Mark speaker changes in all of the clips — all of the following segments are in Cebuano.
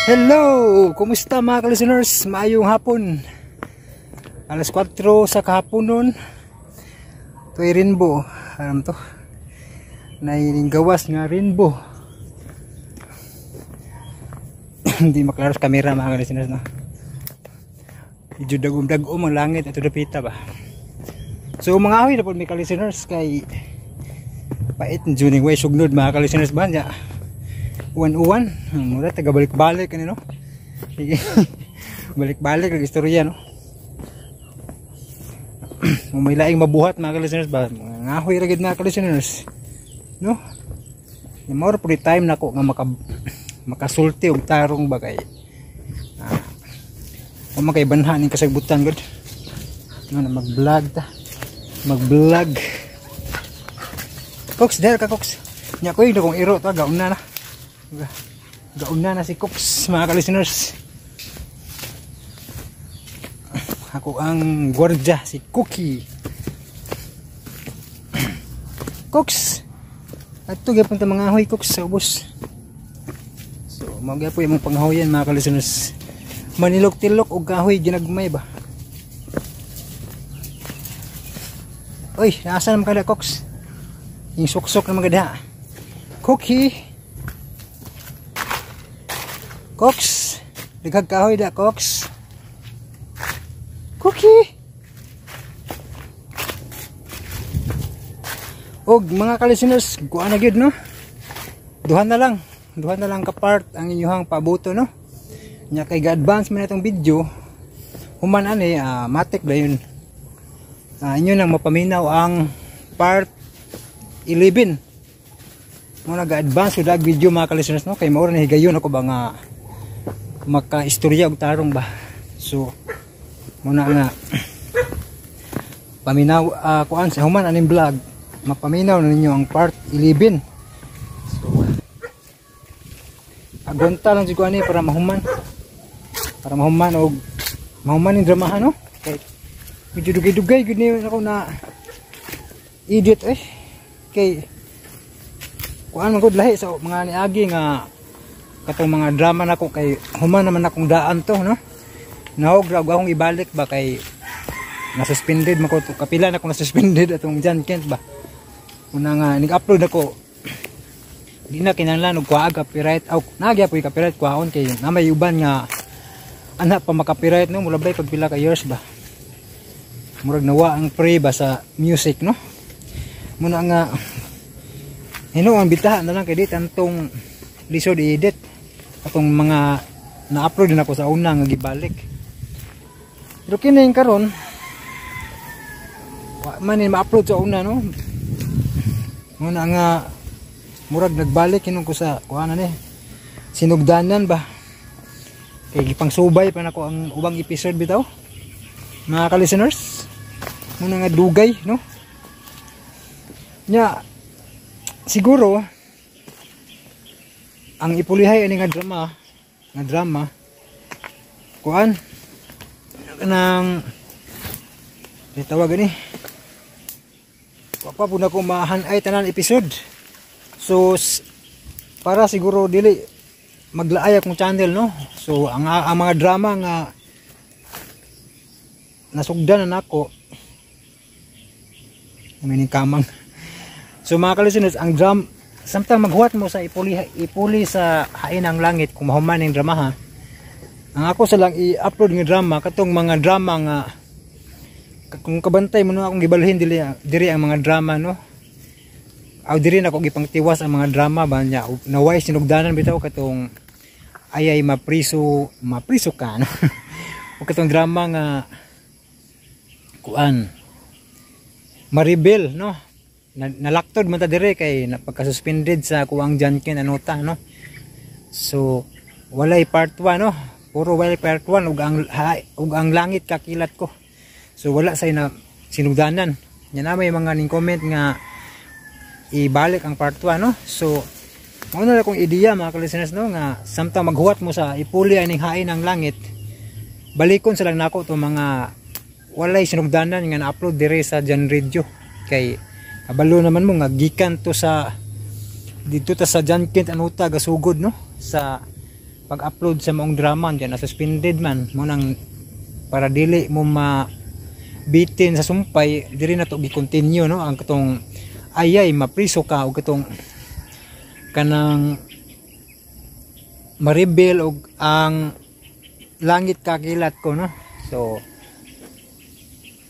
Speaker 1: Hello! Kumusta, mga ka-listeners? Maayong hapon. Alas 4 sa kahaponon. Ito ay rainbow. Alam to. Naining gawas nga rainbow. Hindi maklaro sa kamera, mga ka-listeners, no? Medyo dagom-dagom ang langit. Ito dapita ba? So mga ahoy na po, mga ka-listeners, kay pait juning way sugnod, mga ka-listeners ba niya. Uwan-uwan, mura taga balik-balik ano, no? Balik-balik ang istorya, no? May laing mabuhat, mga ka-listeners ba, mga ngahoy ra gid, mga ka-listeners, no? Yung more po time nako nga makasulti og tarong ba kay makay banha ning kasagbutan gud, no, na mag-vlog ta, mag-vlog. Cox, der ka, Cox. Nya ko yung kong iro to gauna na. Gauna na si Cox, mga ka-listeners. Ako ang gwardiya, si Cookie. Cox. Ato gyapon ta mga ahoy, Cox, sa ubos. So mao gyapon imong panghahoyan, mga ka-listeners. Manilok-tilok og kahoy ginagmay ba. Oy, nasa naman kada, Cox? Yung suksok naman kada. Cookie. Cox, daghang kahoy da, Cox. Cookie. Og mga ka-listeners, kuha na gyud, no. Duha na lang. Duha na lang ka part ang inyong pabuto, no. Nya kay ga-advance man itong video. Human ani matik ba yun. Inyo nang mapaminaw ang part 11. Mo nag-advance ug video, mga ka-listeners, no, kay mao ra ni higayon ako ba nga makaistorya og tarong ba. So muna nga paminaw kuan sa human aning vlog, mapaminaw na ninyo ang part 11. So agwanta lang jud ko ani para mahuman og mahuman ning dramahan, no, kay medyo dugay-dugay gud ni ako na edit eh, kay kuan man gud lahi sa mga niagi nga katong mga drama nako, kay human naman akong daan to, no. Nahog ra akong ibalik ba kay na-suspended man ko, kapila na akong na-suspended atong John Kent ba. Una nga nag-upload ako, di na kinahanglan og kuha copyright aw nagya poy copyright kuhaon kay na may uban nga ana pa maka-copyright, no, mula bay pag pila ka years ba, murag nawa ang pre ba sa music, no. Muna nga hinuon bitaha na lang kay di tantong lisod i-edit atong mga na-upload din ako sa una nga gibalik. Pero kini karon wa man ni ma-upload sa una, no. Muna nga murag nagbalik hinon ko sa kuha na ni sinugdanan ba, kay gipangsubay pa nako ang ubang episode bitaw, mga ka-listeners. Muna nga dugay, no. Nya siguro ang ipulihay ani nga drama kuan nang ditawag ani, wa pa pud nako mahan-ay tanan episode. So para siguro dili maglaay akong channel, no. So ang mga drama nga nasugdan na nako mining kamang. So mga ka-listeners, ang drum samtang maghuwat mo sa ipuli sa hain ang langit, kung mahuman ning drama ha, ang ako sa lang i-upload nga drama katong mga drama nga kung kabantay mo no akong gibalhin dili diri ang mga drama, no. Aw diri na ako gipangtiwas ang mga drama ba niya naway sinugdanan bitaw, katong ayay mapriso mapriso ka, no. O katong drama nga kuan Maribel, no, nalaktod man ta dire kay napagka-suspended sa kuang John Ken Anota, no. So walay part 1, no, puro walay part 1 ug ang langit kakilat ko. So wala say na sinugdanan nya na may mga ning comment nga ibalik ang part 1, no. So mao na akong ideya, mga ka-listeners, no, nga samtang maghuwat mo sa ipuli aning hain ang langit, balikon sa lang nako to mga walay sinugdanan nga na-upload dire sa John Radio, kay kabalo naman mo nga gikan to sa dito ta sa John Kent Anuta gasugod, no, sa pag-upload sa maong drama diyan na suspended man mo nang para dili mo ma bitin sa sumpay diri na to gi-continue no ang katong ayay mapriso ka og katong kanang maribel og ang langit kakilat ko no. So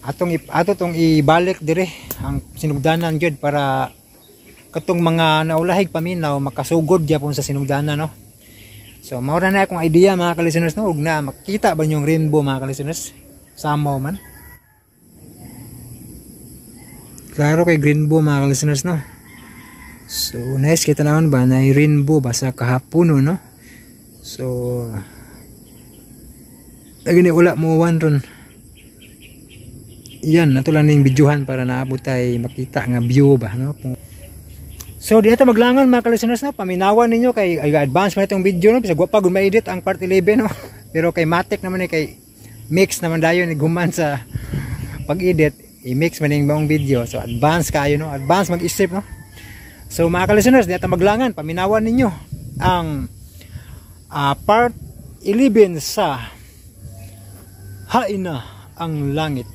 Speaker 1: atong ato tong ibalik dire ang sinugdanan gyud para katong mga naulahig paminaw makasugod gyapon sa sinugdanan no. So mao ra na akong idea mga ka-listeners no, ug na makita ba yung rainbow mga ka-listeners samaw man. Klaro kay rainbow mga ka-listeners no. So nice kita naman ba na rainbow ba sa kahapon no. So lagi ni ula mo one ron. Yan nato lang ning videohan para naabot tay makita nga view ba no. So di nato maglangan mga ka-listeners no, paminawan ninyo kay ay, advance man itong video no, bisag wa pa gud ma-edit ang part 11 no. Pero kay matic naman ni kay mix naman dayon ni guman sa pag-edit, i-mix man ning buong video. So advance kayo no, advance mag-isip no. So mga ka-listeners, di nato maglangan, paminawan ninyo ang part 11 sa Haina ang Langit.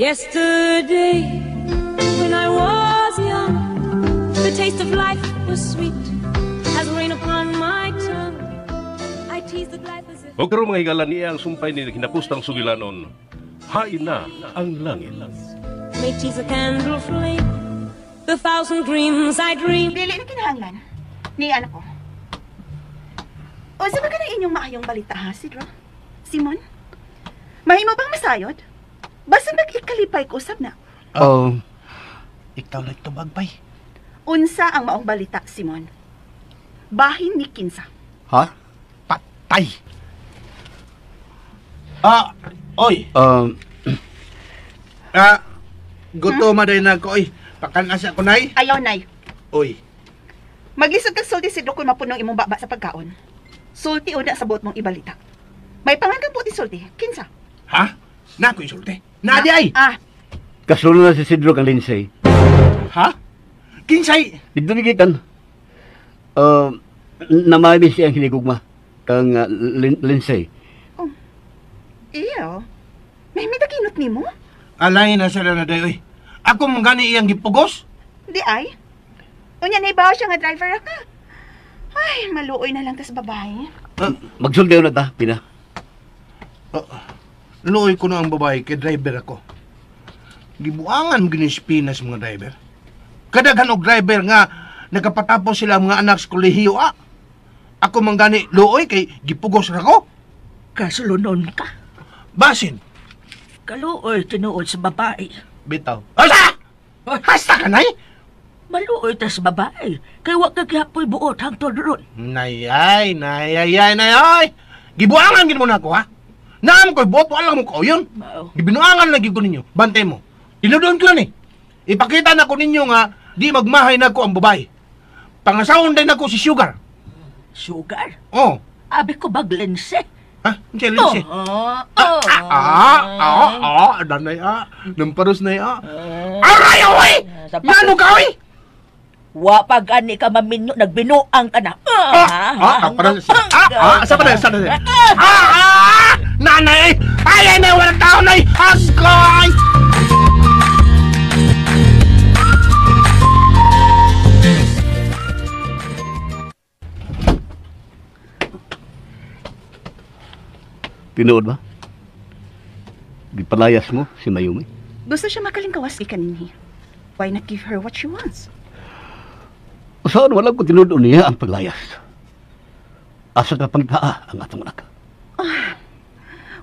Speaker 2: Yesterday, when I was young, the taste of life was sweet as rain upon my tongue. I teased at life as if...
Speaker 3: O karon mga higala niya ang sumpay ni kinapustang sugilanon. Hain na ang langit.
Speaker 2: May tease a candle flame, the thousand dreams I dream.
Speaker 4: Dili na kinahanglan ni anak ko. O sa ba ka ng inyong maayong balita ha, Sidro? Simon? Mahimo bang masayod? Basta mag-ikalipay ko usab na.
Speaker 5: Ikaw na tumagbay.
Speaker 4: Unsa ang maong balita, Simon? Bahin ni Kinsa.
Speaker 5: Ha? Patay. Oy. Gutom man na ko, oy. Pakan-asa ko, nay.
Speaker 4: Ayaw, nay.
Speaker 5: Oy.
Speaker 4: Maglisod kag sulti, Sidro, kung mapunong imong baba sa pagkaon. Sulti una sa buot mong ibalita. May pangan kang puti sulti. Kinsa?
Speaker 5: Ha? Na ko isulti. Na di ay.
Speaker 6: Kasulo na si Sidro kang Lindsay.
Speaker 5: Ha? Kinsay?
Speaker 6: Dito gikan. Namami siya ang hinigugma kang Lindsay.
Speaker 4: Oh. Iyo. May midakinot nimo?
Speaker 5: Alay na sila na day oy. Ako man gani iyang gipugos.
Speaker 4: Di ay. Unya na ibaw siya nga driver ka. Ay, maluoy na lang tas babae.
Speaker 6: Magsulti na ta, Pina.
Speaker 5: Luoy ko na ang babae kay driver ako. Gibuangan ginispinas mga driver. Kadaghan og driver nga nakapatapos sila mga anak sa kolehiyo. Ako man gani luoy kay gipugos ra ko.
Speaker 7: Kasulunon ka.
Speaker 5: Basin.
Speaker 7: Kaluoy tinuod sa babae.
Speaker 5: Bitaw. Asa! Hasta ka nay?
Speaker 7: Maluoy ta sa babae. Kay wa ka gihapoy buot hangtod ron.
Speaker 5: Nayay, nayay, nayay. Gibuangan gid mo na ako ha. Naam ko'y buot, wala mo ko yun. Gibinuangan lagi ko ninyo. Bantay mo. Tinudoon ko lang eh. Ipakita na ko ninyo nga, di magmahay na ko ang babae. Pangasawon din ako si Sugar.
Speaker 7: Sugar?
Speaker 5: Oo.
Speaker 7: Abi ko baglense.
Speaker 5: Ha? Ang lense? Danay Namparos na Aray, oy! Ngano ka, oy?
Speaker 7: Wa pa gani ka maminyo, nagbinuang ka na.
Speaker 5: Sa pa na, sa na. Nanay! Ay, ay, walang tao, nay! Agoy!
Speaker 6: Tinuod ba? Gipalayas mo si Mayumi?
Speaker 4: Gusto siya makalingkawas ikaninhi. Why not give her what she wants?
Speaker 6: Saan wala ko tinuod niya ang paglayas? Asa ka pangtaa ang atong anak?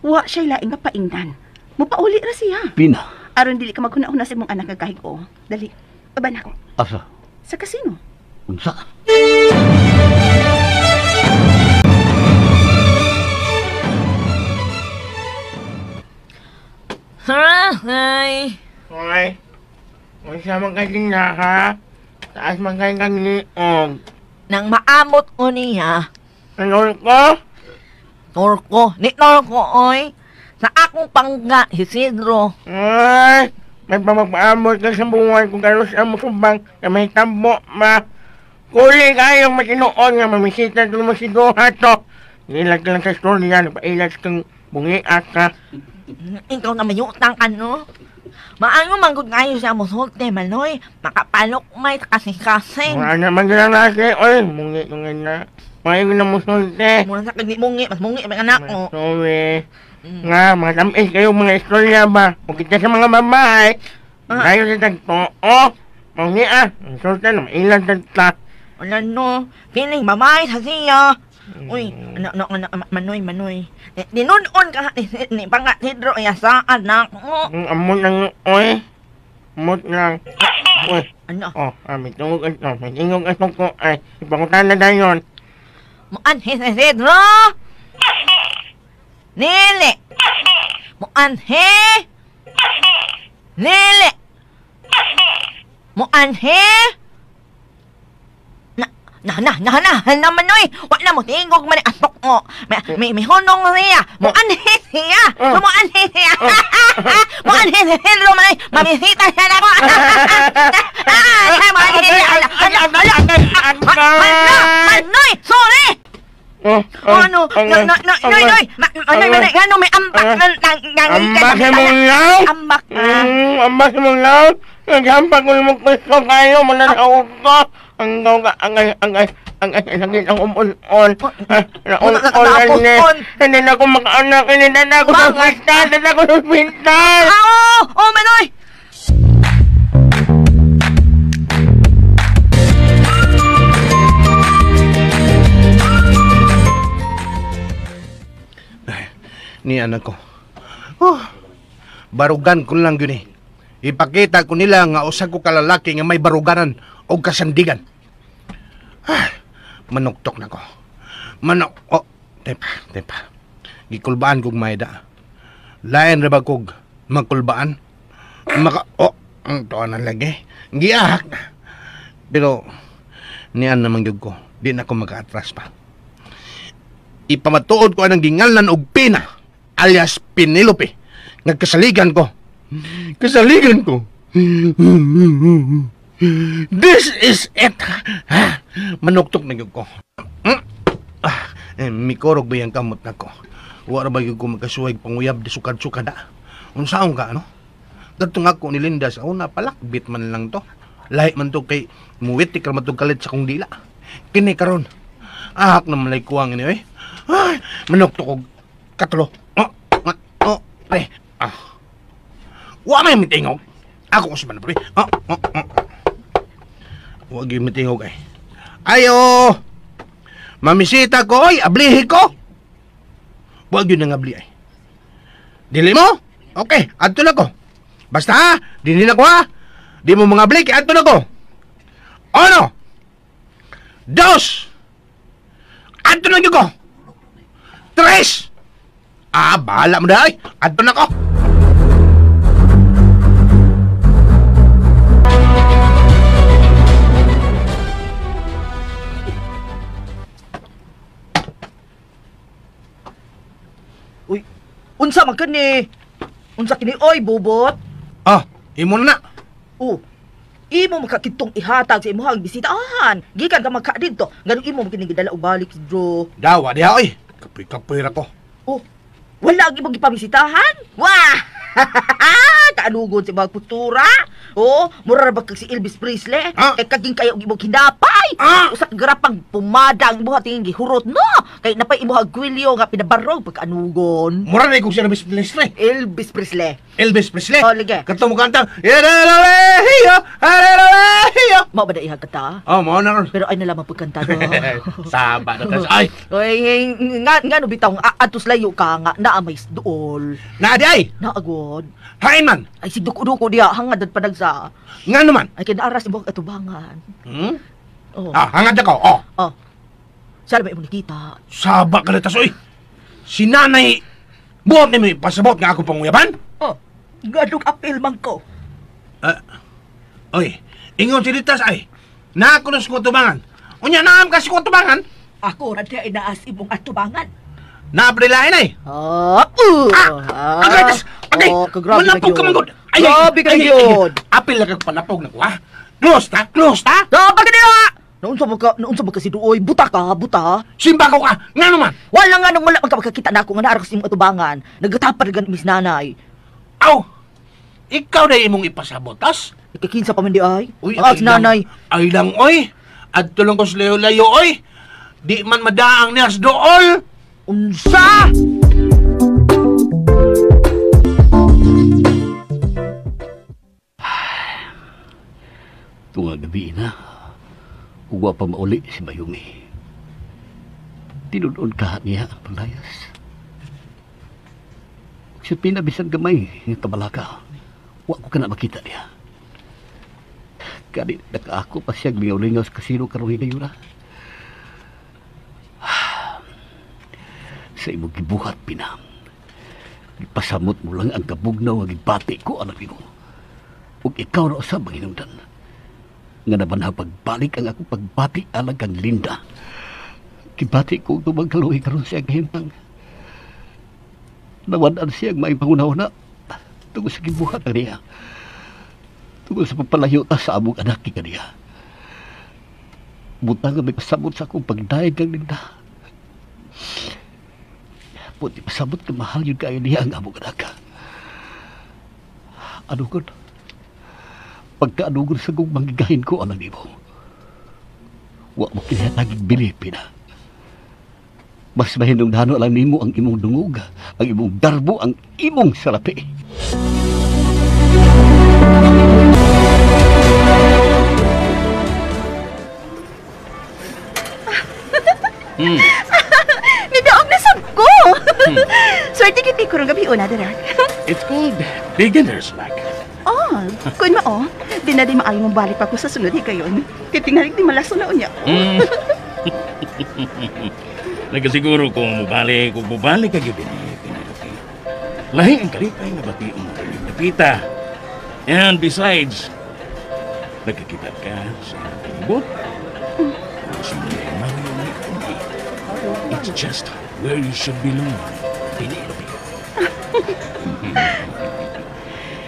Speaker 4: Wa siya'y laing mapaingnan. Mupauli ra siya.
Speaker 6: Pina.
Speaker 4: Aron dili ka maghuna-huna sa imong anak nga kahig-o. Dali, baba na ako.
Speaker 6: Asa?
Speaker 4: Sa kasino.
Speaker 6: Unsa?
Speaker 2: Hi.
Speaker 5: Hoy. Unsa man kay na ha? Taas man kay kang niog.
Speaker 7: Nang maamot ko niya.
Speaker 5: Ano ko?
Speaker 7: Torko. Ni torko, oy. Sa akong pangga, Isidro.
Speaker 5: Ay, may pamagpaamot ka sa buhay kung karos ang musubang na may tambo, ma. Kuli kayong matinoon nga mamisita doon mo si Doha to. Ilag lang sa storya, napailag kang bungiak ka.
Speaker 7: Ikaw na may utang ka, no? Maano manggod ngayon siya musulte, Manoy. Makapalok may kasing-kasing.
Speaker 5: Wala naman lang natin. Oy, mungi ko nga na. Mayo na musulte.
Speaker 7: Muna sa kagni mungi, mas mungi may anak ko.
Speaker 5: Sorry. Nga, mga tamis kayo mga istorya ba? Kung kita sa mga babae, tayo sa tagtoo. Mungi ah, ang sultan, mailan tagta.
Speaker 7: Wala no, feeling babae sa siya. Uy, ano, Manoy, Manoy. Dinunon ka ni Pangga Sidro, ay saan na ako.
Speaker 5: Amot lang, oy. Amot lang. Uy.
Speaker 7: Ano?
Speaker 5: Oh, may tungog ito. May tingog ito ko. Ay, ipangutan na dayon.
Speaker 7: Muanhi si Sidro! Nili! Muanhi! Nili! Muanhi! Na, na, Manoy! Wala mo tingog man asok mo. May honong siya. Muanhi siya. Muanhi siya. Muanhi si Sidro, Manoy. Mamisita siya na ako. Muanhi siya. Manoy! Sorry! Ano? Noy! Manoy, ano may ambak na
Speaker 5: Ambak sa mong law?
Speaker 7: Ambak na.
Speaker 5: Ambak sa mong law? Naghampak ko yung gusto kayo, mananawag ko. Ang ang sakit ang umul-ul. Naul-ulan niya. Hindi na ako makaanak. Hindi na ako sa ospital. Hindi na ako sa ospital.
Speaker 7: Oo! Oh, Manoy!
Speaker 5: Ni anak ko. Oh, barugan ko lang yun eh. Ipakita ko nila nga usa ko kalalaki nga may baruganan o kasandigan. Ah, manuktok na ko. Oh, tepa. Gikulbaan kog maida. Lain ra ba kog magkulbaan? Ang tuwa na lagi. Giahak na. Pero, nian naman gyud ko. Di na ko maka-atras pa. Ipamatuod ko anang gingalan og Pina, alias Penelope. Nagkasaligan ko. Kasaligan ko. This is it. Ha? Manuktok na gyud ko. Mikorog ba yung kamot na ko? Wala ba gyud ko magkasuway panguyab di sukad-sukad ah. Unsaon ka ano? Kadtong ako ni Linda sa una palakbit man lang to. Lahi man to kay muwitik ra man to kalit sa kong dila. Kini karon. Ahak na malay kuwang ini oy. Ay, manuktok og katulo. Oh, pre. Ah. Wa may mitingog. Ako ko sa man pre. Oh. Wa gyud mitingog ay. Ayo. Mamisita ko oy, ablihi ko. Wa gyud nang abli ay. Dili mo? Okay, adto na ko. Basta ha, dinhi na ko ha. Di mo mga abli kay adto na ko. Uno. Dos. Adto na gyud ko. Tres. Ah, bahala mo dai. Adto na ko.
Speaker 8: Uy, unsa man kani? Unsa kini oy, bubot?
Speaker 5: Ah, imo na.
Speaker 8: Oh. Imo makakitong ihatag sa imuhang bisitahan. Gikan ka magka didto. Nganong imo man kini gidala og balik, Sidro?
Speaker 5: Dawa diha oy. Kapoy-kapoy ra ko.
Speaker 8: Oh, wala ang imong gipamisitahan? Wah! Kaanugod sa mga kultura. Oh, mura ra ba kag si Elvis Presley?
Speaker 5: Ah?
Speaker 8: Kay kaging kayo og imong hinapay.
Speaker 5: Ah?
Speaker 8: Usa ka grapang pumada ang imuha tingin gihurot no. Kay napay imuha gwilyo nga pinabarog pagkaanugon.
Speaker 5: Mura na kung si Elvis Presley.
Speaker 8: Elvis Presley.
Speaker 5: Elvis Presley.
Speaker 8: Oh, lige.
Speaker 5: Kadto mo kanta.
Speaker 8: Mao ba na ihag kanta?
Speaker 5: Oh, mao na ron.
Speaker 8: Pero ay na lamang pagkanta no.
Speaker 5: Saba na tas. Ay,
Speaker 8: Oy, nga no bitaw atos layo ka nga naa may duol.
Speaker 5: naa di ay.
Speaker 8: Naagod.
Speaker 5: Hain man.
Speaker 8: Ay sigduko-duko diha hangad pa nagsa.
Speaker 5: Nga naman.
Speaker 8: Ay kinaaras imong atubangan.
Speaker 5: Hmm?
Speaker 8: Oh.
Speaker 5: Ah, hangad ako. Oh.
Speaker 8: Oh. Saan ba imong nakita?
Speaker 5: Saba ka na tas oy. Si nanay buot ni mo ipasabot nga ako panguyaban?
Speaker 8: Oh. Ngadong apil man ko.
Speaker 5: Oy, ingon si Ditas ay. Naa ko na sa kutubangan. Unya naam ka sa kutubangan?
Speaker 8: Ako ra diha inaas imong atubangan.
Speaker 5: Naaprilain ay.
Speaker 8: Ah,
Speaker 5: Agay, tas, agay.
Speaker 8: Oh, kagrabe
Speaker 5: Malapog
Speaker 8: na
Speaker 5: ka man
Speaker 8: gyud.
Speaker 5: gud. Ay,
Speaker 8: Grabe ka
Speaker 5: ay, ay,
Speaker 8: gyud.
Speaker 5: ay. Apil na kag panapog na ko ha. Close ta, close ta.
Speaker 8: Dapat ka niya! Naunsa ba ka si Duoy? Buta ka, buta.
Speaker 5: Simba ko ka. Nga naman.
Speaker 8: Wala nga nung wala magkakita na ako nga naara sa imong atubangan. Nagatapad gan Miss Nanay.
Speaker 5: Aw. Ikaw na imong ipasabotas.
Speaker 8: Ikakinsa pa man di ay.
Speaker 5: Uy,
Speaker 8: Ang
Speaker 5: ay lang.
Speaker 8: nanay.
Speaker 5: Ay lang, oy. Adto lang ko sa layo-layo, oy. Di man madaang niya sa dool.
Speaker 8: Unsa?
Speaker 6: Tunga gabi na, uwa pa mauli si Mayumi. Tinunoon ka niya ang paglayas. Sa pinabisan gamay nga kabalaka, wa ko ka na makita niya. Kani nakaako pa siya mingaw-lingaw sa kasino karong hinayura. Sa imong gibuhat, Pina. Gipasamot mo lang ang kabugnaw nga gibati ko anak nimo. Ug ikaw na usab ang hinungdan nga naman pagbalik ang akong pagbati alang kang Linda. Gibati ko ug tumang kaluhi karon siya kahimtang. Nawadan siya ang maayong pangunauna tungod sa gibuhat niya. Tungod sa pagpalayo ta sa among anak ni kaniya. Butang nga may pasabot sa akong pagdayag kang Linda. Puti pasabot ka mahal yun kayo niya ang among anak. Ano ko? Pagkaanugon sa kong magigahin ko alang nimo. Wa mo kinihatagig bilipin. Mas mahinungdano lang nimo ang imong dungog, ang imong garbo, ang imong salapi.
Speaker 4: Nidaog na sab ko. Swerte gid ko rong gabi una dira.
Speaker 9: It's called beginner's luck.
Speaker 4: Oh, kun mao, di na di maayo mong balik pa ko sa sunod higayon. Titingalig di malaso na unya ko.
Speaker 9: Nagasiguro kung mubalik, kung mubalik ka gyud ni Penelope. Lahi ang kalipay nga bati mo kay Pepita. And besides, nagkakita ka sa palibot. It's just where you should belong, Penelope.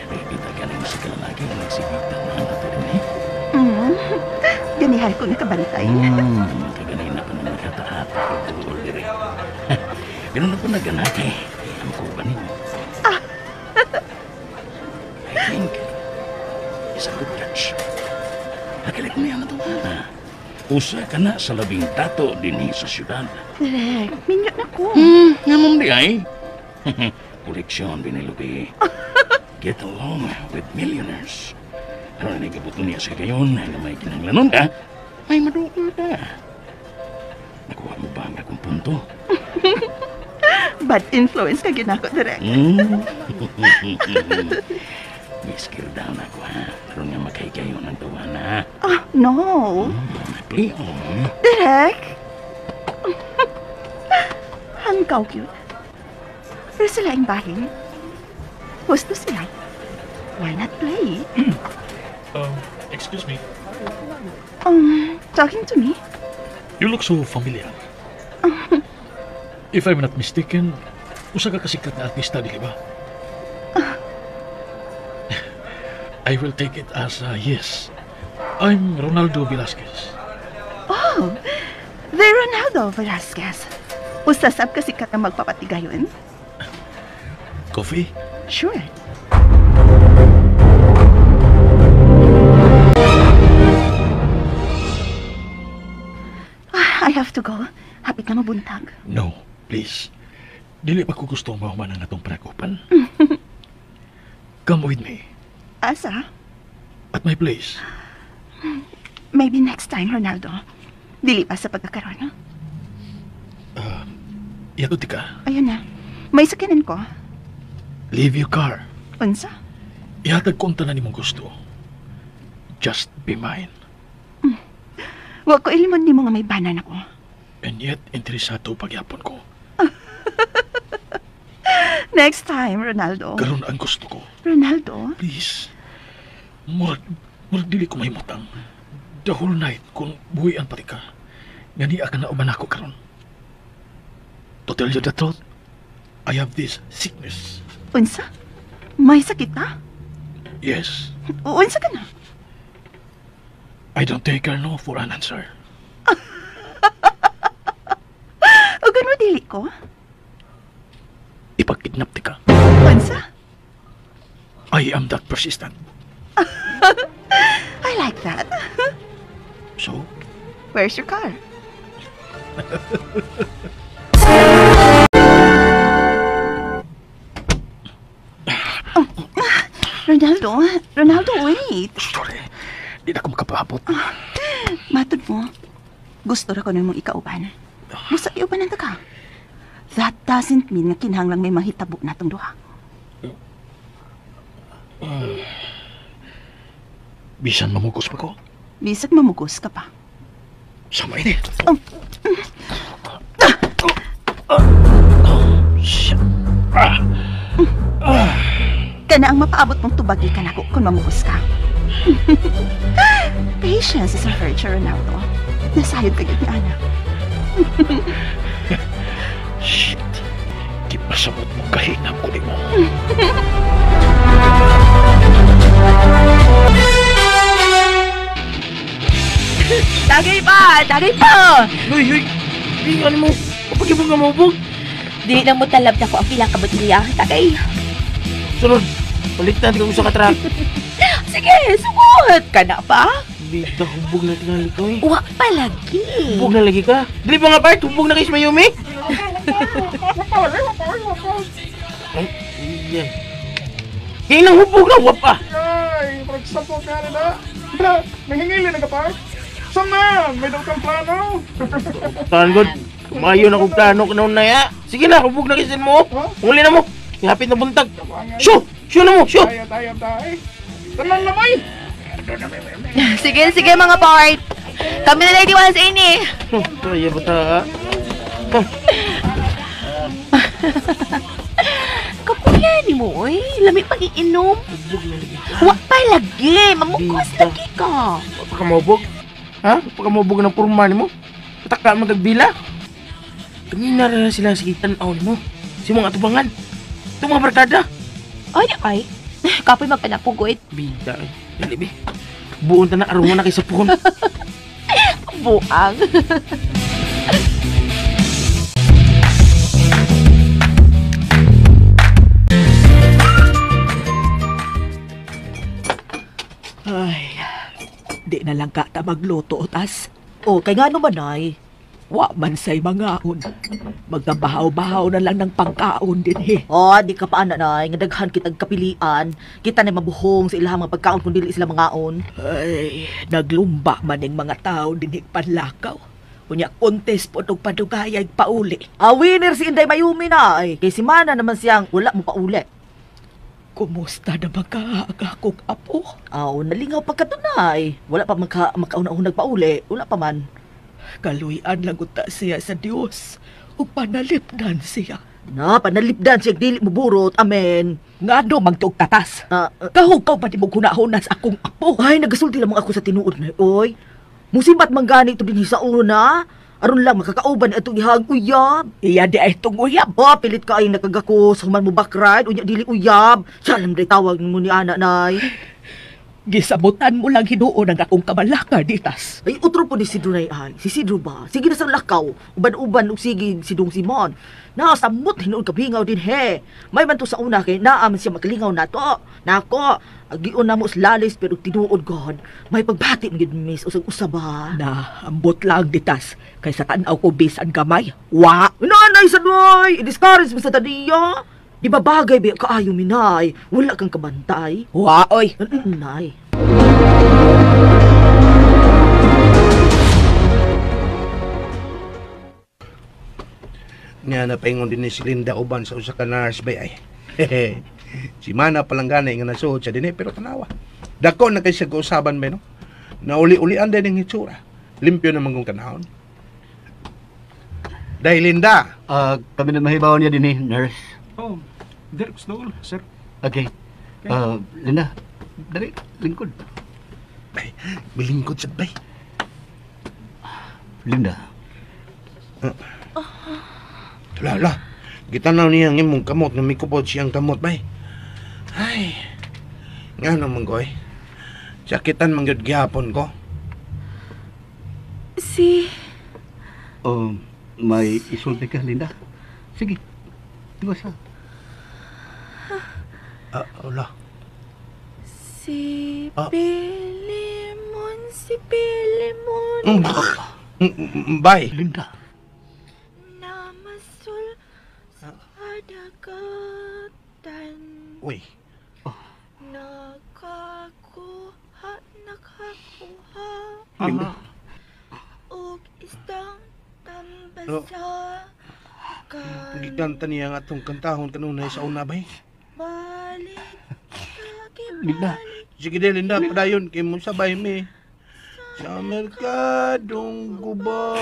Speaker 9: Pepita ka na sa kalalaki na nagsigitan na nato din eh.
Speaker 4: Ganihal ko nakabantay.
Speaker 9: Kaganina pa na nakataapa ko tuol diri. Ganun na po naganak eh. Ang kuba ninyo. I think it's a good touch. Akilig mo yan na ito. Usa ka na sa labing dato din sa syudad.
Speaker 4: Direk, minyo na ko.
Speaker 9: Nga di ay. Koleksyon, Penelope. Get along with millionaires. Ano na nagkabuto niya sa gayon nga may kinanglanon ka, may maduol ka. Nakuha mo ba ang akong punto?
Speaker 4: Bad influence ka ginako, Direk.
Speaker 9: Miskil down ako ha. Karon nga makahikayo ng tawa na.
Speaker 4: Ah, no.
Speaker 9: Play on.
Speaker 4: Direk. Hangkaw cute. Pero sila ang bahin. Gusto sila. Why not play?
Speaker 10: Excuse me.
Speaker 4: Talking to me?
Speaker 10: You look so familiar. If I'm not mistaken, usa ka kasikat na artista, di ba? I will take it as a yes. I'm Ronaldo Velasquez.
Speaker 4: Oh, the Ronaldo Velasquez. Usasab kasikat na magpapatigayon.
Speaker 10: Coffee?
Speaker 4: Sure. Ah, I have to go. Hapit na mabuntag.
Speaker 10: No, please. Dili pa ko gusto mahuman ang atong panagupan. Come with me.
Speaker 4: Asa?
Speaker 10: At my place.
Speaker 4: Maybe next time, Ronaldo. Dili pa sa pagkakaroon. No?
Speaker 10: Yato ka.
Speaker 4: Ayun na. May sakyanan ko.
Speaker 10: Leave your car.
Speaker 4: Unsa?
Speaker 10: Ihatag ko ang tanan nimong gusto. Just be mine.
Speaker 4: Wa ko ilimod nimo nga may banan ako.
Speaker 10: And yet, interesado pagyapon ko.
Speaker 4: Next time, Ronaldo.
Speaker 10: Karon ang gusto ko.
Speaker 4: Ronaldo?
Speaker 10: Please. Murag dili ko mahimutang. The whole night kung buhi ang pati ka. Nga niya ka na uban ako karon. To tell you the truth, I have this sickness.
Speaker 4: Unsa? May sakit ka?
Speaker 10: Yes.
Speaker 4: Unsa ka na?
Speaker 10: I don't take her no for an answer.
Speaker 4: O mo dili ko?
Speaker 10: Ipagkidnap ti ka.
Speaker 4: Unsa?
Speaker 10: I am that persistent.
Speaker 4: I like that.
Speaker 10: So?
Speaker 4: Where's your car? Oh, Ronaldo, Ronaldo, wait.
Speaker 10: Sorry. Di na ko makapaabot.
Speaker 4: Matod mo, gusto ra ko na mong ikauban. Musa iubanan ta ka. That doesn't mean nga kinahanglang may mahitabo na tong duha.
Speaker 10: Bisan mamugos pa ko.
Speaker 4: Bisag mamugos ka pa.
Speaker 10: Sama ini.
Speaker 4: Oh.
Speaker 10: Shit.
Speaker 4: Kana ang mapaabot mong tubagi ka nako kung mamugos ka. Patience is a virtue, Ronaldo. Nasayod ka gyud ni Ana.
Speaker 10: Shit. Gipasabot mo kahinap ko nimo.
Speaker 7: Tagay pa! Tagay pa!
Speaker 5: Uy, uy! Di, ano mo? Kapag ibang nga maubog?
Speaker 7: Dili na mo talab na ko ang pila ka botilya. Tagay!
Speaker 5: Sunod, balik na di ko sa katrak.
Speaker 7: Sige, sugod! Ka na pa?
Speaker 5: Bida, hubog na tingali ko eh.
Speaker 7: Wa pa lagi.
Speaker 5: Hubog na lagi ka. Dili pa nga part, hubog na kayo sa Mayumi. Ay, yan. Kaya nang hubog na, wap ah.
Speaker 11: Ay, parang ka na. Nangingili na ka pa? Sama, may daw kang plano.
Speaker 5: Tan god, kumayo na kong plano kanaon na ya. Sige na, hubog na kayo mo. Huli na mo. Ihapit na buntag. Shoo! Shoo na mo, shoo!
Speaker 11: Tayo, tayo, tayo. Tanan na mo.
Speaker 7: Sige, sige mga part. Kami na lang iwan sa ini.
Speaker 5: Kaya ba ta?
Speaker 7: Kapuya ni mo, oy. Lami pag iinom. Wa pa lagi. Mamukos lagi ka.
Speaker 5: Wa pa ka maubog? Ha? Wa pa ka maubog ng purma ni mo? Pataka mo kagbila? Kanina na sila sige tanaw ni mo. Si mga atubangan. Itong mga barkada.
Speaker 7: Ay, ay. Kapoy magpanapugoy.
Speaker 5: Bida eh. Dali, be. Buon ta na aroma na kay sa puhon.
Speaker 7: Buang.
Speaker 12: Ay, di na lang ka ta magluto, tas.
Speaker 8: O, kay nga naman ay.
Speaker 12: Wa man say mangaon. Magkabahaw-bahaw na lang ng pangkaon din eh.
Speaker 8: Oh, di ka pa ana nay, nga daghan kitag kapilian. Kita na mabuhong sa ilahang mga pagkaon kung dili sila mangaon.
Speaker 12: Ay, naglumba man ning mga tao dinhi panlakaw. Unya kontes po og padugayay pauli.
Speaker 8: Ah, winner si Inday Mayumi na ay. Kay si Mana naman siyang wala mo pauli.
Speaker 12: Kumusta na ba ka ang akong apo?
Speaker 8: Aw, nalingaw pa katunay. Wala pa makauna-unag pauli. Wala pa man.
Speaker 12: Kaluyan lang uta siya sa Dios ug panalipdan siya.
Speaker 8: Na, panalipdan siya dili mo burot. Amen.
Speaker 12: Ngano magtuog tatas? Kahugaw ba di mo hunahuna sa akong apo?
Speaker 8: Ay, nagasulti lamang ako sa tinuod na. Oy, musibat man gani ito din sa una. Aron lang makakauban atong ihang uyab.
Speaker 12: Iya di ay itong uyab.
Speaker 8: Oh, pilit ka ay nakagakos. Human mo backride. Unya dili uyab. Siya lang day tawag mo ni ana nay.
Speaker 12: Gisabutan mo lang hinuon ang akong kabalaka ditas.
Speaker 8: Ay, utro po ni Sidro na ay. Si Sidro ba? Sige na sa lakaw. Uban-uban og sige si Dong Simon. Nasamot hinuon kabingaw din he. May man to sa una kay naa man siya makalingaw na to. Nako, agion na mo sa lalis pero tinuod God. May pagbati man gid miss usag usa ba?
Speaker 12: Na, ambot lang ditas. Kay sa tan-aw ko bisan gamay. Wa!
Speaker 8: Nanay sa doy! I-discourage mo sa taniya! Di ba bagay ba kaayo minay? Wala kang kabantay.
Speaker 12: Wa, oy!
Speaker 8: Nay.
Speaker 5: Nga napaingon din ni si Linda uban sa usa ka nurse bay ay. Si Mana palanggana nga nasuod siya dinhi pero tanawa. Dako na kay siya kausaban bay no. Nauli-ulian din ang hitsura. Limpyo naman kung tanahon. Dahil Linda.
Speaker 6: Kami na mahibaw niya dinhi, nurse.
Speaker 11: Oh, Dirk Stool, sir.
Speaker 6: Okay. Linda, dali, lingkod.
Speaker 5: Ay, bilingkod sa bay.
Speaker 6: Linda.
Speaker 5: Lala, gitanaw niya ang imong kamot nga mikupot siyang kamot, bay. Ay, nga naman ko eh. Sakitan man gyud gihapon ko.
Speaker 4: Si...
Speaker 6: May isulti ka, Linda. Sige, tiwasa.
Speaker 5: Wala.
Speaker 4: Si Pilimon, si Pilimon.
Speaker 5: Bye.
Speaker 6: Linda.
Speaker 4: Namasul sa dagatan.
Speaker 5: Uy.
Speaker 4: Nakakuha, nakakuha.
Speaker 6: Linda.
Speaker 4: Og isang tambasa.
Speaker 5: Giganta niya ang atong kantahon kanunay sa una, bay.
Speaker 4: Balik,
Speaker 6: Linda.
Speaker 5: Sige din, Linda, padayon kay mo sabay mi. Sa merkadong guba,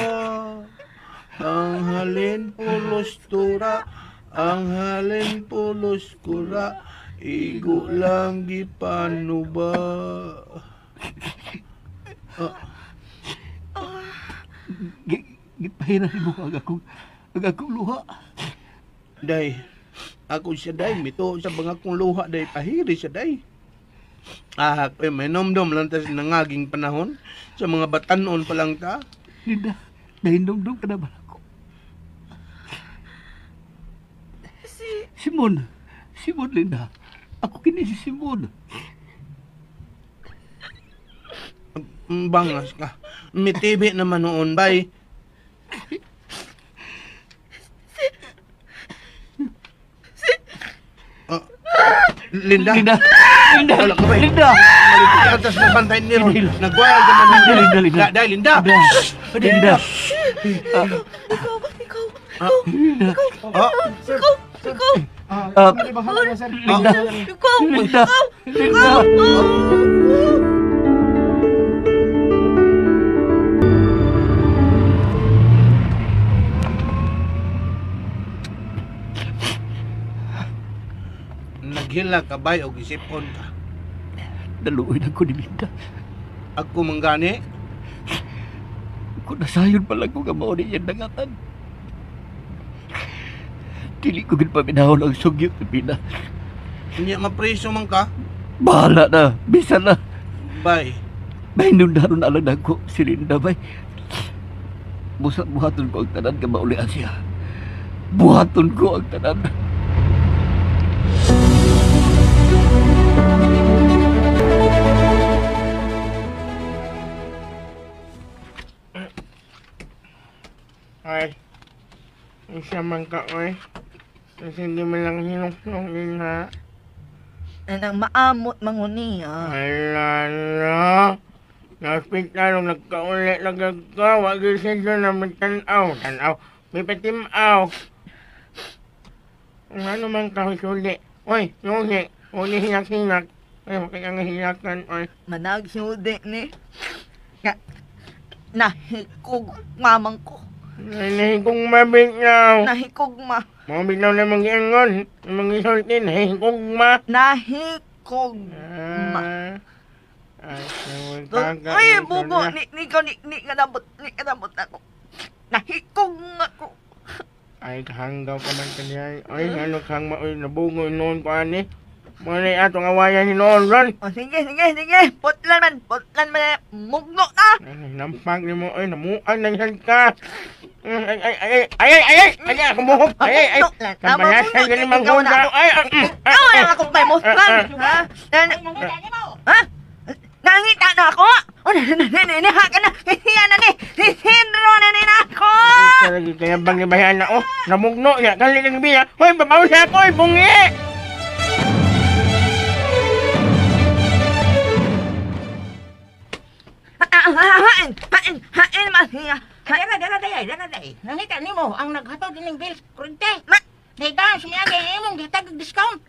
Speaker 5: ang halin pulos tura, ang halin pulos kura, igo lang gipanuba.
Speaker 6: Gipahira mo ang akong luha.
Speaker 5: Day, ako siya day, mito sa mga akong luha day, pahiri siya day. Ah, eh, may nomdom lang tas nangaging panahon sa mga batanon pa lang ta.
Speaker 6: Linda, nahinomdom ka na ba ako? Simon, Simon, Linda. Ako kini si Simon.
Speaker 5: Bangas ka. May TV naman noon, bay. Linda.
Speaker 6: Linda. Linda.
Speaker 5: Wala ka ba?
Speaker 6: Linda.
Speaker 5: Malitik atas na bantay ni Ron. Nagwayag naman noon.
Speaker 6: Linda, Linda.
Speaker 5: Dahil, Linda.
Speaker 6: Linda.
Speaker 4: Ikaw, ikaw,
Speaker 6: Linda.
Speaker 4: ikaw, ikaw,
Speaker 6: Linda.
Speaker 4: ikaw,
Speaker 6: Linda. Linda.
Speaker 5: Naghila ka bay o gisipon ka?
Speaker 6: Naluoy na ko ni Linda.
Speaker 5: Ako manggani?
Speaker 6: Kung nasayon pa lang ko nga mao niya dangatan. Dili ko gid paminahon ang sugyot ni Pina.
Speaker 5: Unya mapriso man ka?
Speaker 6: Bahala na, bisan na.
Speaker 5: Bay.
Speaker 6: Bay, nundaron na lang ako si Linda, bay. Busa buhaton ko ang tanan nga maulian siya. Buhaton ko ang tanan.
Speaker 13: Ay, isa man ka, oy. Kasi hindi mo lang hinuknong ha.
Speaker 7: Anang maamot mangun niya.
Speaker 13: Ala na. Sa ospital, nagkaulit na gagawa. Wag siya na may tanaw. Tanaw. May patimaw. Ano man ka, suli. Oy, suli. Uli hinak-hinak. Ay, huwag kang hinakan, oy.
Speaker 7: Managhudi ni. Nahikog mamang ko.
Speaker 13: Nahikog mabignaw.
Speaker 7: Nahikog ma.
Speaker 13: Mabignaw na mag-iangon. Mag-isulti, nahikog ma.
Speaker 7: Nahikog ma. Ay, bugo. Ni ka nabot ako. Nahikog ako.
Speaker 13: Ay, kahanggaw ka man kaniya. Ay, ano kang maoy nabungoy noon ko ani. Muna atong awayan ni noon ron.
Speaker 7: Oh, sige. Putlan man. Mugno ka.
Speaker 13: Nampag ni mo, ay, namuan na yan ka. Ay, ay, ay, kumuhok. Ay, ay. Kamalasan ka ni Manghuda. Ay,
Speaker 7: ikaw lang akong paimuslan. Ha? Ha? Nangita na ako. O, naniha ka na. Hiya na ni. Sisindro na ni ako.
Speaker 13: Kaya bang ibayan na, oh. Namugno niya. Kali ng biya. Hoy, babaw siya ako, bungi.
Speaker 7: Hain, Maria.
Speaker 14: Dara, day. Nangita nimo ang naghatod ining bills kurente. Daydan sumiyagay imong gitag discount.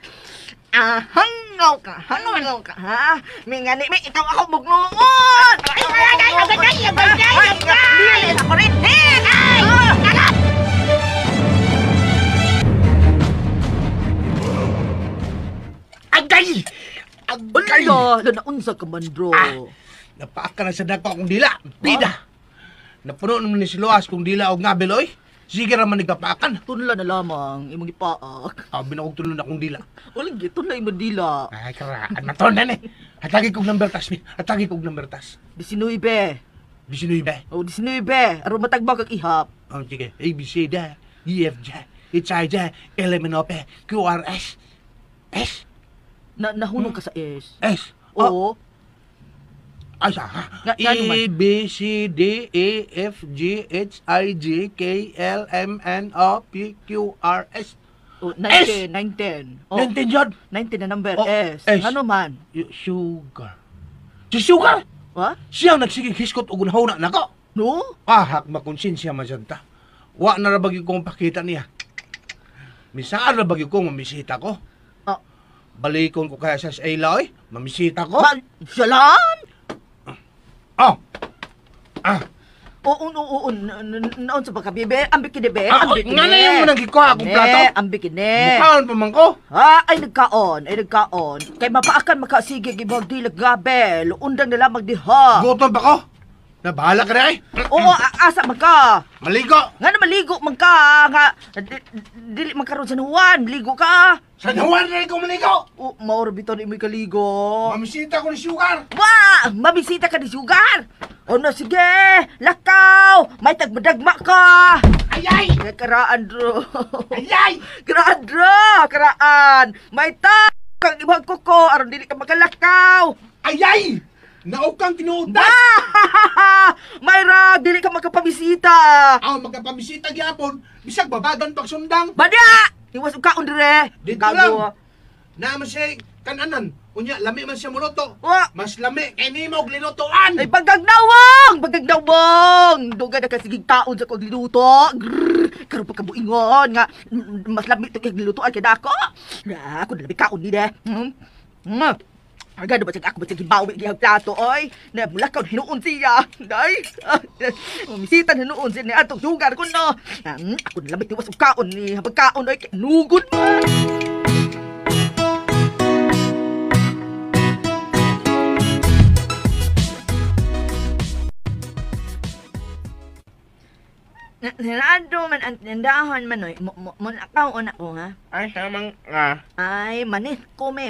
Speaker 7: Ah, hanggaw ka, ha? Mingani, may ikaw ako bugnoon.
Speaker 14: Ay, ay, ay, ay,
Speaker 7: ay, ako rin.
Speaker 14: Ay, agat!
Speaker 5: Agay! Agay!
Speaker 8: Ala, naunsa ka man, bro.
Speaker 5: Napaaka na sa dako akong dila. Bida! Napuno naman ni si Loas kung dila og ngabil, oy. Sige ra man nagpapakan.
Speaker 8: Tunla na lamang imong ipaak.
Speaker 5: Abi na kog tunlon akong dila.
Speaker 8: Walang gitunla imong dila.
Speaker 5: Ay, karaan matonan eh. Hatagi kog number tas, mi. Hatagi kog number tas.
Speaker 8: 19.
Speaker 5: 19.
Speaker 8: Oh, 19. Aron matagba kag ihap.
Speaker 5: Oh, sige. A, B, C, D, E, F, G, H, I, J, L, M, N, O, P, Q, R, S. S?
Speaker 8: Na nahunong ka sa S.
Speaker 5: S?
Speaker 8: Oo.
Speaker 5: Ay, sa ha?
Speaker 8: Nga
Speaker 5: E,
Speaker 8: naman.
Speaker 5: B, C, D, E, F, G, H, I, J, K, L, M, N, O, P, Q, R, S.
Speaker 8: Oh, 19, 19. Oh,
Speaker 5: 19 yun.
Speaker 8: 19 na number,
Speaker 5: Oh,
Speaker 8: S.
Speaker 5: S.
Speaker 8: Ano man?
Speaker 5: Sugar. Si Sugar?
Speaker 8: What?
Speaker 5: Siyang nagsigig hiskot og unahuna nako.
Speaker 8: No?
Speaker 5: Ahak makonsensya man siya ta. Wa na ra bagyo kong pakita niya. Misaan ra bagyo kong mamisita ko.
Speaker 8: Ah.
Speaker 5: Balikon ko kaya sa Ayla oy. Mamisita ko.
Speaker 8: Ma, siyalan?
Speaker 5: Oh. Ah.
Speaker 8: Oo, oo, oo, naon sa pagkabibe? Ambik kini be,
Speaker 5: Ah,
Speaker 8: ambik kini.
Speaker 5: nga na yung manang gikuha akong plato.
Speaker 8: Ambik kini.
Speaker 5: Mukhaon pa man ko.
Speaker 8: Ah, ay nagkaon, ay nagkaon. Kay mapaakan makasige gibog dilag gabe. Luundang na lamang diha.
Speaker 5: Gutom pa ko. Nabahala ka na eh.
Speaker 8: Oo, asa man ka.
Speaker 5: Maligo.
Speaker 8: Nga na maligo man ka. Nga, dili man karon San Juan. Maligo ka.
Speaker 5: San Juan na ikaw maligo.
Speaker 8: Oh, maoro bitaw na imoy kaligo.
Speaker 5: Mamisita ko ni Sugar.
Speaker 8: Wa! Mamisita ka ni Sugar! O no, sige! Lakaw! May tagmadagma ka!
Speaker 5: Ayay!
Speaker 8: Karaan, dro.
Speaker 5: Ayay!
Speaker 8: Karaan, dro! Karaan! May tag kang ibang kuko aron dili ka makalakaw!
Speaker 5: Ayay! Naukang tinuodas!
Speaker 8: May rag! Dili ka makapamisita!
Speaker 5: Aw, magkapamisita gyapon, bisag babagan pagsundang.
Speaker 8: Bada! Iwas og kaon dire!
Speaker 5: Dito
Speaker 8: Gago.
Speaker 5: lang. Naa man siya kananan. Unya, lami man siya muluto.
Speaker 8: Wa!
Speaker 5: Mas lami kay nimo og linutoan.
Speaker 8: Ay, pagagnawang! Pagagnawang! Dugay na kasigig taon sa kong liluto. Grrr! Karon pa kabuingon nga mas lami to kay gilutoan kay dako. Na, ako na labi kaon ni de. Agad ba ako ba gibawi gihag plato oy. Na mulakaw hinuon siya. Day. Misita hinuon siya ni atong sugar ko no. Ako na labi tiwas og kaon ni habag kaon oy kay nugod man. Sarado man ang tindahan man oy. Mo na ko ha.
Speaker 13: Ay, samang ka.
Speaker 8: Ay, manis ko me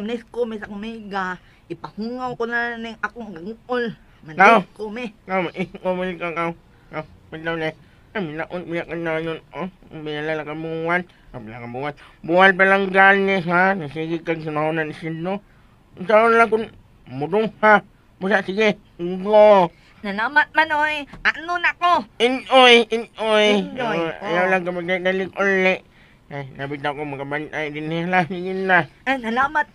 Speaker 8: sa kumiga. Ipahungaw ko na ning akong gangol. Manis
Speaker 13: Now.
Speaker 8: ko me.
Speaker 13: Kaw, kumuli ka kaw. Kaw, pagdaw na. Ay, minaon, biya ka na yun. Oh, binalala ka buwan. Ah, bila ka buwan. Buwan pa lang gani, ha? Nasige kang sunahonan isin, no? Saan lang kung mudong, ha? Musa, sige. Go.
Speaker 7: Nanamat man oy. Ano na ko?
Speaker 13: Inoy, inoy.
Speaker 7: Inoy,
Speaker 13: Oh, ayaw lang ka magdalik uli. Ay, nabitaw ko magkabantay din nila. Sige na.
Speaker 7: Ay, nalamat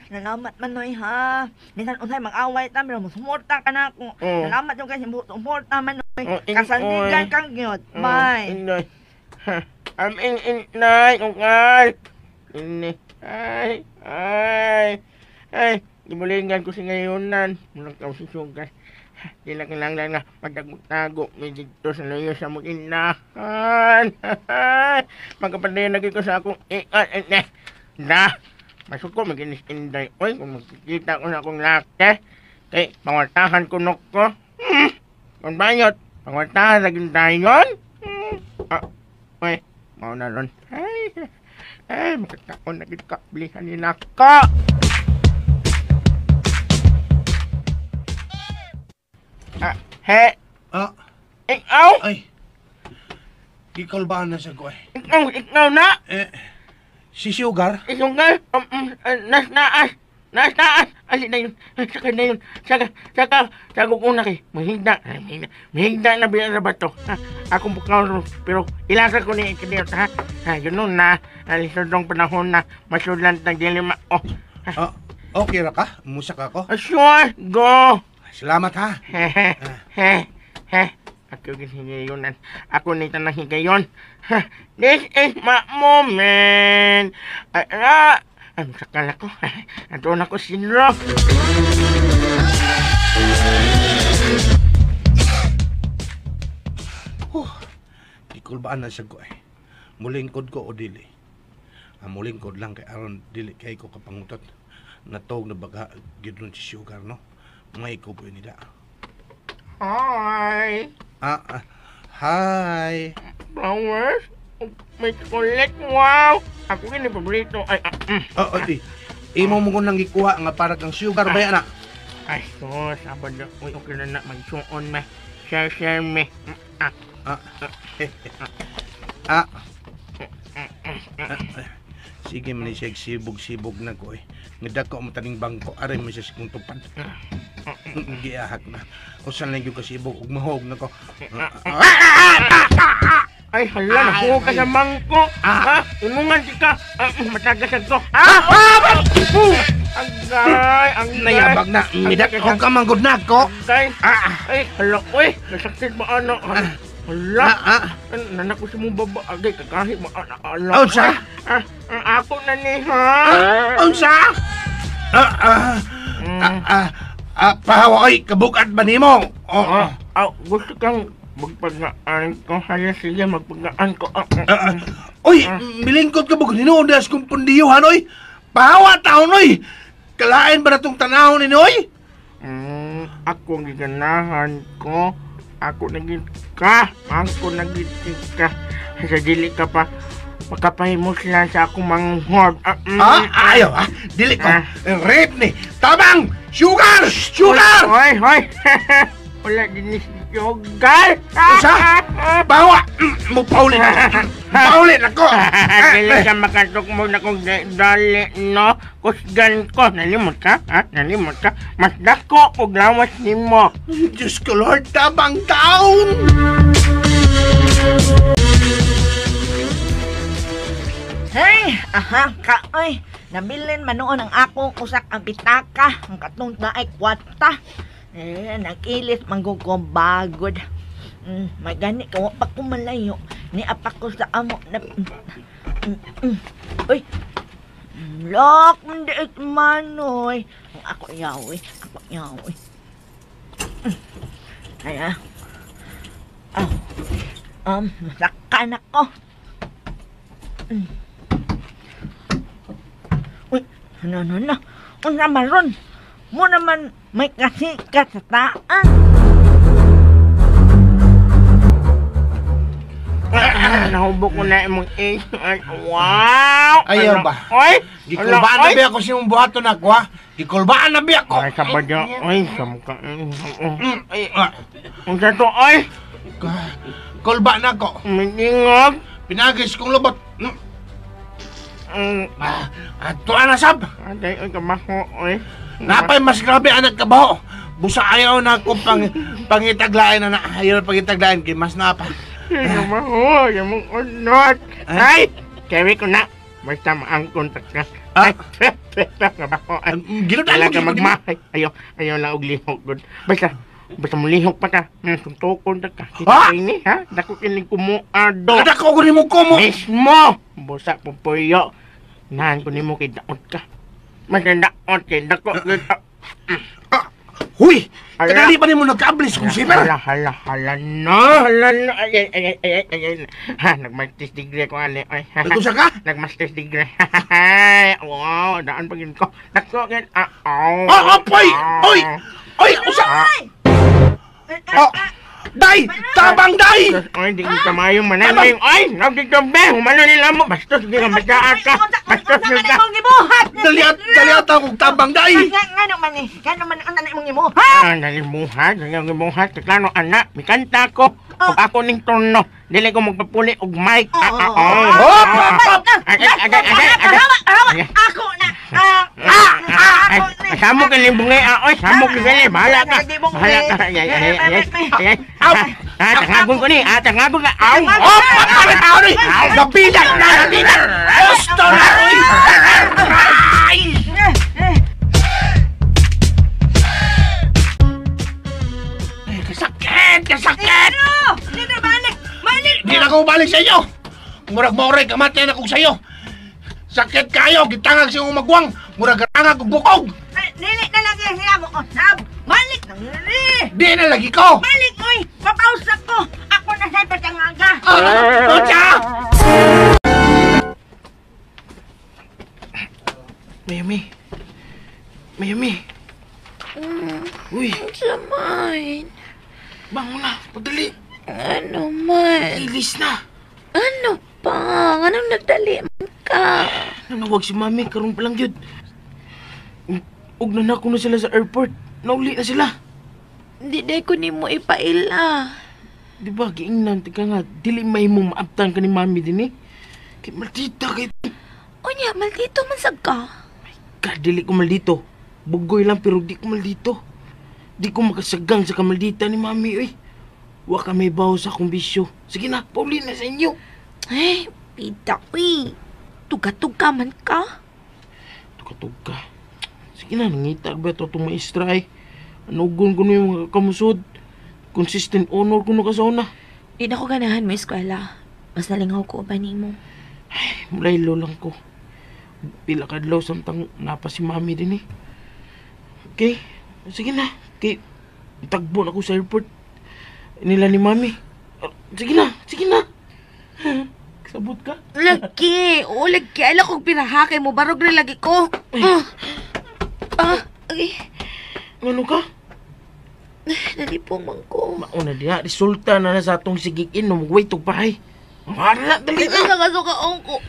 Speaker 7: man oy ha. Minsan unsay mag-away ta pero musumorta ka na ako.
Speaker 13: Oo.
Speaker 7: Nalamat yung kasi sumorta man oy.
Speaker 13: Oh, inoy.
Speaker 7: Kasandigan kang gyud.
Speaker 13: Oh,
Speaker 7: Bye.
Speaker 13: Inoy. Ha, I'm in, inay, ungkal. Ini. Ay, ay. Ay, gibulingan ko si ngayonan. Mulang kaw si Sugar. Di na kailangan nga magtago-tago. May dito sa layo sa mong inahan. Magkapatay na ko sa akong ikan. Eh, na. Masuko, maginis inday. Oy, kung magkikita ko sa akong laki. Kay, pangwartahan ko nok ko. Kung bayot, pangwartahan laging dayon. Ah, oy, mao na ron. Ay, ay, makataon na gid ka. Bilihan nila ka. Ah, he.
Speaker 5: Ah.
Speaker 13: Ikaw?
Speaker 5: Ay. Gikulbaan na siya ko eh.
Speaker 13: Ikaw na?
Speaker 5: Eh, si Sugar?
Speaker 13: Si Sugar? Nas naas. Nas taas. Ali na yun. Saka na yun. Saka, saka, saka ko na kay. Mahigda. Ay, mahigda. Mahigda na bilang na ba to? Ha, akong bukaw ro. Pero ilasa ko ni ikinir, ha? Ha, yun nun na. Alisod ng panahon na masulan ng dilima. Oh.
Speaker 5: Ah, okay ra ka? Musa ka ko?
Speaker 13: Sure, go.
Speaker 5: Salamat ha.
Speaker 13: He, he, he. Ako ginhigayonan. Ako ni tanang higayon. Ha, this is my moment. Ay, ah, ay, masakal ako. Ando na ko sinro.
Speaker 5: Gikulbaan na siya ko eh. Mulingkod ko o dili. Ang mulingkod lang kay aron dili kay ko kapangutot. Natog na baga gid si Sugar no. May ko po nila.
Speaker 13: Hi.
Speaker 5: Ah, ah, hi.
Speaker 13: Flowers? May chocolate. Wow! Ako gini paborito. Ay,
Speaker 5: Oo, di. Imo mo ko nang gikuha nga para kang sugar ba yan,
Speaker 13: Ay, sus. Abad na. Uy, okay na na. Magsuon me. Share, share me.
Speaker 5: Sige man siya, sibog-sibog na ko eh. Nga dako mo taning bangko, aray mo siya sikong tupad. Giahak na. Usan lang yung kasibog, ug mahog na ko.
Speaker 13: Ay, hala, nahuog ka sa mangko. Ha? Imungan di ka. Matagas ko. Agay, agay.
Speaker 5: Nayabag na. Midak ko ka manggod na ko.
Speaker 13: Agay. Ay, hala, uy. Nasakit ba ano? Hala. Nanak ko sa mong baba. Agay, kakahi mo. Ala.
Speaker 5: Unsa?
Speaker 13: Ako na ni, ha?
Speaker 5: Unsa? Pahawa, oy. Kabukat ba nimo?
Speaker 13: Gusto kang magpagaan ko. Hala, sige, magpagaan ko.
Speaker 5: Uy, milingkod ka ba? Hinuundas kong pundiyuhan, oy. Pahawa taon, oy. Kalain ba na itong tanahon ni oy?
Speaker 13: Ako giganahan ko. Ako naging ka. Ako naging ka. Sa dili ka pa. Makapahimos lang sa akong manghod.
Speaker 5: Ayaw, ha? Dili ko. Rape ni. Tabang! Sugar! Sugar!
Speaker 13: Hoy, hoy! Wala din ni sugar!
Speaker 5: Usa! Bawa! Mupaulit ako! Mupaulit ako!
Speaker 13: Dili ka makatukmog na kong dali, no? Kusgan ko. Nalimot ka? Ha? Nalimot ka? Mas dako og lawas nimo.
Speaker 5: Diyos ko, Lord! Tabang taon!
Speaker 7: Hey! Aha! Kaoy! Nabilin man noon ang akong usak ang pitaka. Ang katong na ay kwata. Eh, nag-ilis manggugubagod. Magani ka, wa pa ko malayo. Niapa ko sa amo na... Uy! Lok, mandiit manoy. Ako yawi, ako yawi. Ay, ah. Oh. Masakan ako. Uy, ano, ano, ano. Unsa maron? Mo naman may kasika sa taan.
Speaker 13: Nahubog ko na imong age. Wow!
Speaker 5: Ayaw ba?
Speaker 13: Oy!
Speaker 5: Gikulbaan na biya ko siyong buhaton ako, ha? Gikulbaan na biya ko!
Speaker 13: Ay, sabadya. Oy, samuka. Unsa to, oy?
Speaker 5: Kulba na ko.
Speaker 13: Mitingog.
Speaker 5: Pinagis kong lubot. Tuwa na, sab.
Speaker 13: Aday, oy, kabaho, oy.
Speaker 5: Napay mas grabe anak kabaho. Busa ayaw na akong pangitaglain na ayaw na pangitaglain kay mas napa.
Speaker 13: Kabaho, yung mong unot. Ay, carry ko na. Basta maangkon ta ka. Ay, kabaho.
Speaker 5: Ginudan
Speaker 13: mo magmahay. Ayaw, ayaw lang og lihok gud. Basta basta mulihok pa ka. Suntukon ta ka.
Speaker 5: Ha?
Speaker 13: Ini, ha? Dako kining kumuado.
Speaker 5: Dako ko nimo kumo.
Speaker 13: Mismo. Busa pupuyo. Nahan ko nimo kay daot ka. Maganda, okay, dako.
Speaker 5: Huy! Kadali pa nimo nagka-ablis kung siber.
Speaker 13: Hala, hala, hala, no, hala, no. Ay, ay, ay, ay, ay. Ha, nag-master's degree ko, ali. Ay,
Speaker 5: nag-usa ka?
Speaker 13: Nag-master's degree. Wow, daan pa gin ko. Dako, gin, oh.
Speaker 5: Oh, oy! Oy! Oy, usa! Oh! Day! Tabang, day!
Speaker 13: Ay, di ka maayong manay. Ay, nagdito be! Humano nila mo! Bastos, di ka magaa ka! Bastos, di ka!
Speaker 5: Dali ata akong tabang, day!
Speaker 7: Ngano man eh! Ngano man ang nanay mong imuhat?
Speaker 13: Ah, nalimuhat! Nalimuhat! Klaro, anak! Mikanta ko! Ug ako ning turno! Dili ko magpapuli og mic!
Speaker 5: Hop! Hop!
Speaker 13: Agay! Agay! Agay!
Speaker 7: Ako na!
Speaker 13: Samo ka ning bungi, oy, samo ka gali, bahala ka. Bahala ka. Ay, ay, ay, ay. Ah, tangagon ko ni, tangagon ka. Aw,
Speaker 5: oh, patay tao ni. Nabilag na, nabilag. Gusto na, oy. Ay! Kasakit, kasakit.
Speaker 7: Dito balik, balik.
Speaker 5: Di na ko balik sa iyo. Murag maoray kamatay na kog sayo. Sakit kayo, gitangag siyang umagwang. Murag garangag og bukog.
Speaker 7: Dili na lagi siya mo usab. Balik na dili.
Speaker 5: Di na lagi ko.
Speaker 7: Balik oy, papausap ko. Ako na sa patangaga.
Speaker 5: Unsa?
Speaker 13: Mayumi. Mayumi. Uy.
Speaker 15: Unsa man?
Speaker 13: Bangon na, padali.
Speaker 15: Ano man?
Speaker 13: Ilis na.
Speaker 15: Ano pa? ka? Nganong nagdali man ka?
Speaker 13: Nanawag si mami, karon pa lang yun. Ug nanako na sila sa airport. Nauli na sila.
Speaker 15: Di day ko nimo ipaila.
Speaker 13: Di ba, giingnan, tika nga, dili may mo maabtan ka ni mami din eh. Kay maldita kay...
Speaker 15: Unya, maldito man sag ka.
Speaker 13: Ka, dili ko maldito. Bugoy lang pero di ko maldito. Di ko makasagang sa kamaldita ni mami eh. Wa ka may bawo sa akong bisyo. Sige na, pauli na sa inyo.
Speaker 15: Ay, pita, uy. Tuga-tuga man ka.
Speaker 13: Tuga-tuga. Sige na, nangita ba ito itong maestra eh. Anugon ko na yung mga kamusod. Consistent honor ko na kasona.
Speaker 15: Di na ko ganahan mo eskwela. Mas nalingaw ko ba nimo?
Speaker 13: Ay, mulaylo lang ko. Pila kadlaw samtang napa si mami din eh. Okay, sige na. Okay, tagbo na ko sa airport. Nila ni mami. Sige na, sige na. Sabot ka?
Speaker 15: Lagi! Oo, lagi. Alam kong pinahakay mo. Barog na lagi ko. Okay.
Speaker 13: Ano ka?
Speaker 15: Nalipong man ko.
Speaker 13: Mauna diha. Resulta na na sa atong sigig inom. Wait, tugpahay. Wala, dali na.
Speaker 15: Nakasukaon ko.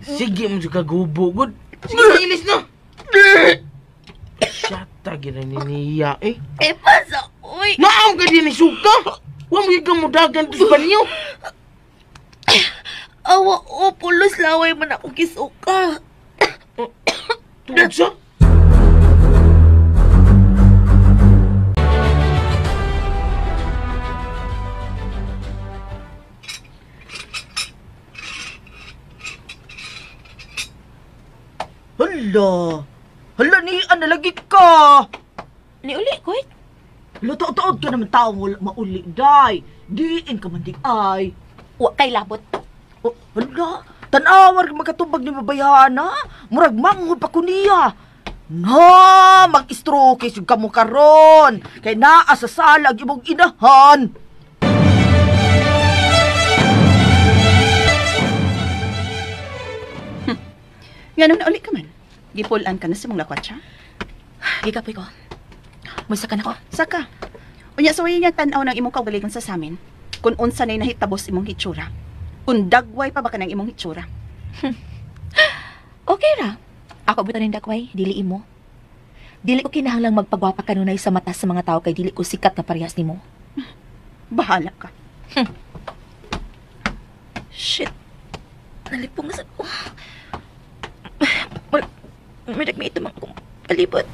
Speaker 13: Sige mo sa kagubo. Good. Sige, ilis na. Siyata, ginaniniya eh.
Speaker 15: Eh, pasa, uy.
Speaker 13: Naam ka din, suka. Huwag mo yung kamudagan to sa banyo.
Speaker 15: Awa, oh, pulos laway man ako kisuka.
Speaker 13: Tungod sa?
Speaker 8: Hala! Hala, nian na lagi ka!
Speaker 15: Niuli, koy?
Speaker 8: Hala, taod-taod ka naman taong wala mauli, day! Diin ka man di ay!
Speaker 15: Wa kay labot.
Speaker 8: Oh, hala, tanawar magkatubag ni babayhana. Murag manghod pa ko niya. Na, mag-stroke yung kamo karon. Kay naa sa salag imong inahan.
Speaker 4: Nganong nauli ka man? Gipulan ka na sa mong lakwatsa?
Speaker 15: Gikapoy ko. Musa ka na ko?
Speaker 4: Saka. Unya suwayin niya tan-aw ng imong kaugalingon sa samin. Kung unsa na'y nahitabos imong hitsura. Kung dagway pa ba ka ng imong hitsura.
Speaker 15: Okay ra. Ako buta ng dagway, dili imo. Dili ko kinahanglang magpagwapa kanunay sa mata sa mga tao kay dili ko sikat na parehas nimo.
Speaker 4: Bahala ka.
Speaker 15: Shit. Nalipong sa ko. May nagmaitumang akong palibot.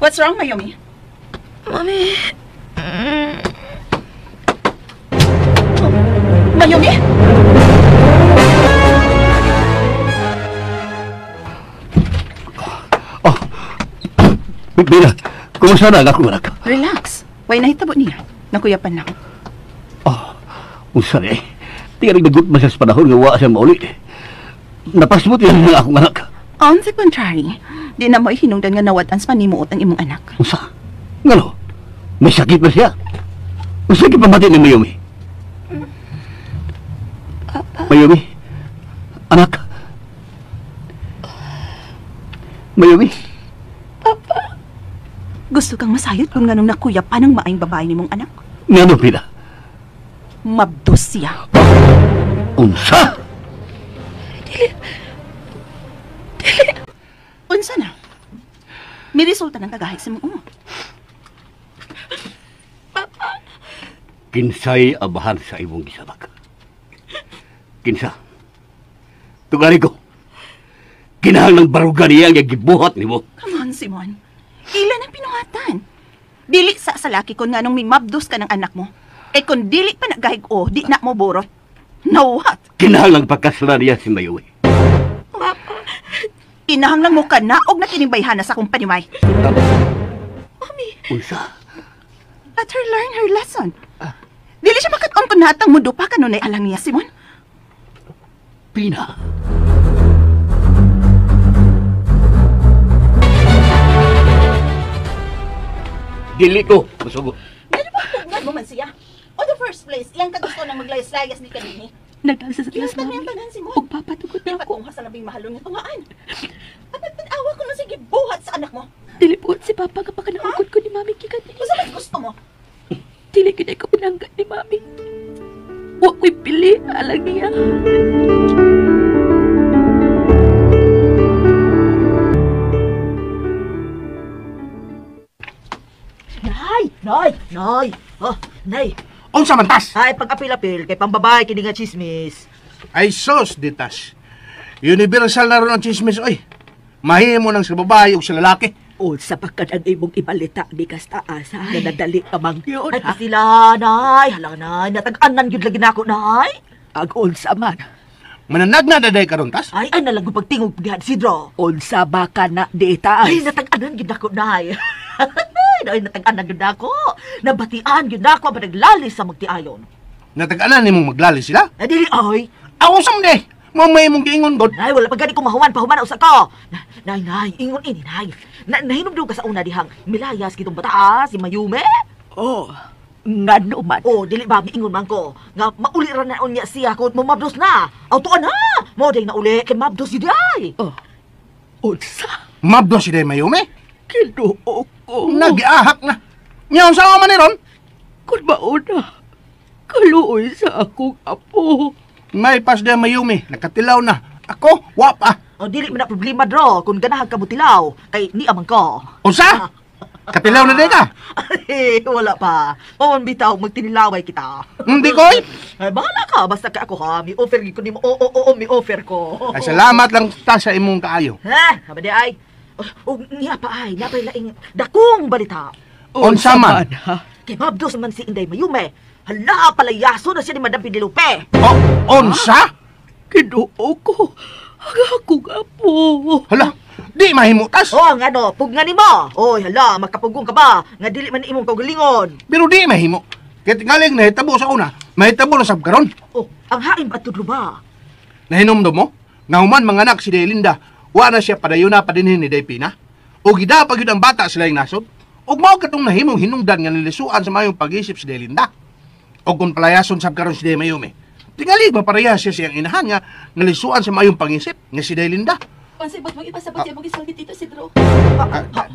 Speaker 4: What's wrong, Mayumi?
Speaker 15: Mami.
Speaker 4: Mayumi?
Speaker 6: Oh, Bina, kumusta na ang akong anak?
Speaker 4: Relax. Way nahitabo niya. Nakuyapan lang.
Speaker 6: Oh, unsa ni? Tingaling nagut man siya sa panahon nga wa siya mauli. Napasmot yan ang akong anak.
Speaker 4: On the contrary, di na mo ihinungdan nga nawat-an sa panimuot ang imong anak.
Speaker 6: Unsa? Ngano? May sakit ba siya? Unsa gipamati ni Mayumi?
Speaker 15: Papa.
Speaker 6: Mayumi? Anak? Mayumi?
Speaker 15: Papa.
Speaker 4: Gusto kang masayot kung nganong nakuyapan ang maayong babae nimong anak?
Speaker 6: Ngano, Pina?
Speaker 4: Mabdos siya.
Speaker 6: Unsa?
Speaker 15: Dili. Dili.
Speaker 4: Unsa na? May resulta ng kagahi sa mong umo.
Speaker 15: Papa.
Speaker 6: Kinsay abahan sa imong gisabak. Kinsa? Tugari ko. Kinahanglang baruga niya ang gibuhat nimo.
Speaker 4: Come on, Simon. Ilan ang pinuhatan? Dili sa salaki kon nganong mimabdos ka ng anak mo. Eh kung dili pa nagahig o, di na mo borot. Now what?
Speaker 6: Kinahanglang pagkasla niya si Mayumi.
Speaker 15: Papa.
Speaker 4: Kinahanglang mo ka naog na kinimbayhana sa akong panimay.
Speaker 15: Mami.
Speaker 6: Unsa?
Speaker 4: Let her learn her lesson. Dili siya makat-on kung natang mundo pa kanunay alang niya, Simon.
Speaker 6: Pina. Dili ko, masugo.
Speaker 4: Dili ba pugngan mo man siya? On the first place, ilang kagusto nang maglayas-layas ni kanini.
Speaker 15: Nagdansa sa tilas,
Speaker 4: mami.
Speaker 15: Ug papatugot na ako.
Speaker 4: Ipatungha sa labing mahalon nga tungaan. At nagtanawa ko na sige buhat sa anak mo.
Speaker 15: Dili po si Papa kapag naugod ko ni Mami gikan dili.
Speaker 4: Unsa man gusto mo?
Speaker 15: Dili gyud ko pinangga ni Mami. Wa ko'y pili alang niya.
Speaker 8: Nay, oh, nay.
Speaker 5: Unsa man tas?
Speaker 8: Ay, pag-apil-apil kay pambabay kini nga chismis.
Speaker 5: Ay sos ditas. Universal na ron ang chismis oy. Mahimo nang sa babae ug sa lalaki.
Speaker 12: Unsa pa kad ang imong ibalita ni Kastaas, ha? Nga nadali ka mang yun,
Speaker 8: Ay,
Speaker 12: ha?
Speaker 8: pasila, nay. Hala, nay. Natag-anan gyud lagi nako, nay.
Speaker 12: Ang unsa man.
Speaker 5: Mananag na daday karon tas?
Speaker 8: Ay, ay nalang pagtingog diha, Sidro.
Speaker 12: Unsa ba ka na di taas?
Speaker 8: Ay, natag-anan gyud nako, nay. Ay, natag-anan gyud nako. Nabatian gyud nako ang naglalis sa magtiayon.
Speaker 5: Natag-anan nimong maglali sila?
Speaker 8: Ay, dili, ay.
Speaker 5: Ako sa mde. Mamay mong giingon god.
Speaker 8: Nay, wala pa gani ko mahuman, pahuman usa ko. Nay, nay, ingon ini, nay. Nahinumdum ka sa una dihang milayas kitong bata, si Mayume.
Speaker 12: Oh, ngano man.
Speaker 8: Oh, dili ba miingon man ko nga mauli ra na unya siya kung mamabdos na. Aw tuan ha. Mo day nauli kay mabdos yun ay.
Speaker 12: Oh. Unsa?
Speaker 5: Mabdos si day Mayume?
Speaker 12: Kinuo ko.
Speaker 5: Nagiahak na. Nya unsa man ni ron?
Speaker 12: Kun mauna, kaluoy sa akong apo.
Speaker 5: May pas day Mayumi, nakatilaw na. Ako, wa pa.
Speaker 8: O dili man na problema dro kung ganahan ka mo tilaw kay ni amang ko.
Speaker 5: Unsa? Katilaw na day ka?
Speaker 8: Ay, wala pa. Mawon bitaw magtinilaway kita.
Speaker 5: Hindi koy.
Speaker 8: Ay, bahala ka basta ka ako ha, mi offer gyud ko nimo. Oo, oo, oo, mi offer ko.
Speaker 5: Ay, salamat lang ta sa imong kaayo.
Speaker 8: Ha, haba di ay. O, niya pa ay, niya pa laing dakong balita.
Speaker 5: Unsa man?
Speaker 12: Ha?
Speaker 8: Kay mabdos man si Inday Mayume. Hala, palayaso na siya ni Madam Penelope.
Speaker 5: Oh, unsa?
Speaker 12: Kinuo ko. Ang akong apo.
Speaker 5: Hala, di mahimutas.
Speaker 8: Oh, ang ano, pugna nimo. Oy, hala, makapugong ka ba? Nga dili man imong kaugalingon.
Speaker 5: Pero di mahimo. Kay tingaling nahitabo sa una, mahitabo na sab karon.
Speaker 8: Oh, ang hain ba tudlo ba?
Speaker 5: Nahinomdom mo? Nga human mga anak si Delinda, wa na siya padayon na padinhin ni Day Pina. O gida pa gyud ang bata sila yung nasod. Ug mao katong nahimong hinungdan nga nilisuan sa mayong pag-isip si Delinda. O kung palayason sab karon si Day Mayume. Tingali mapareha siya siyang inahan nga nalisuan sa mayong pangisip nga si Delinda.
Speaker 15: Unsay bot mong ipasabot sa imong gisulti Tito Sidro?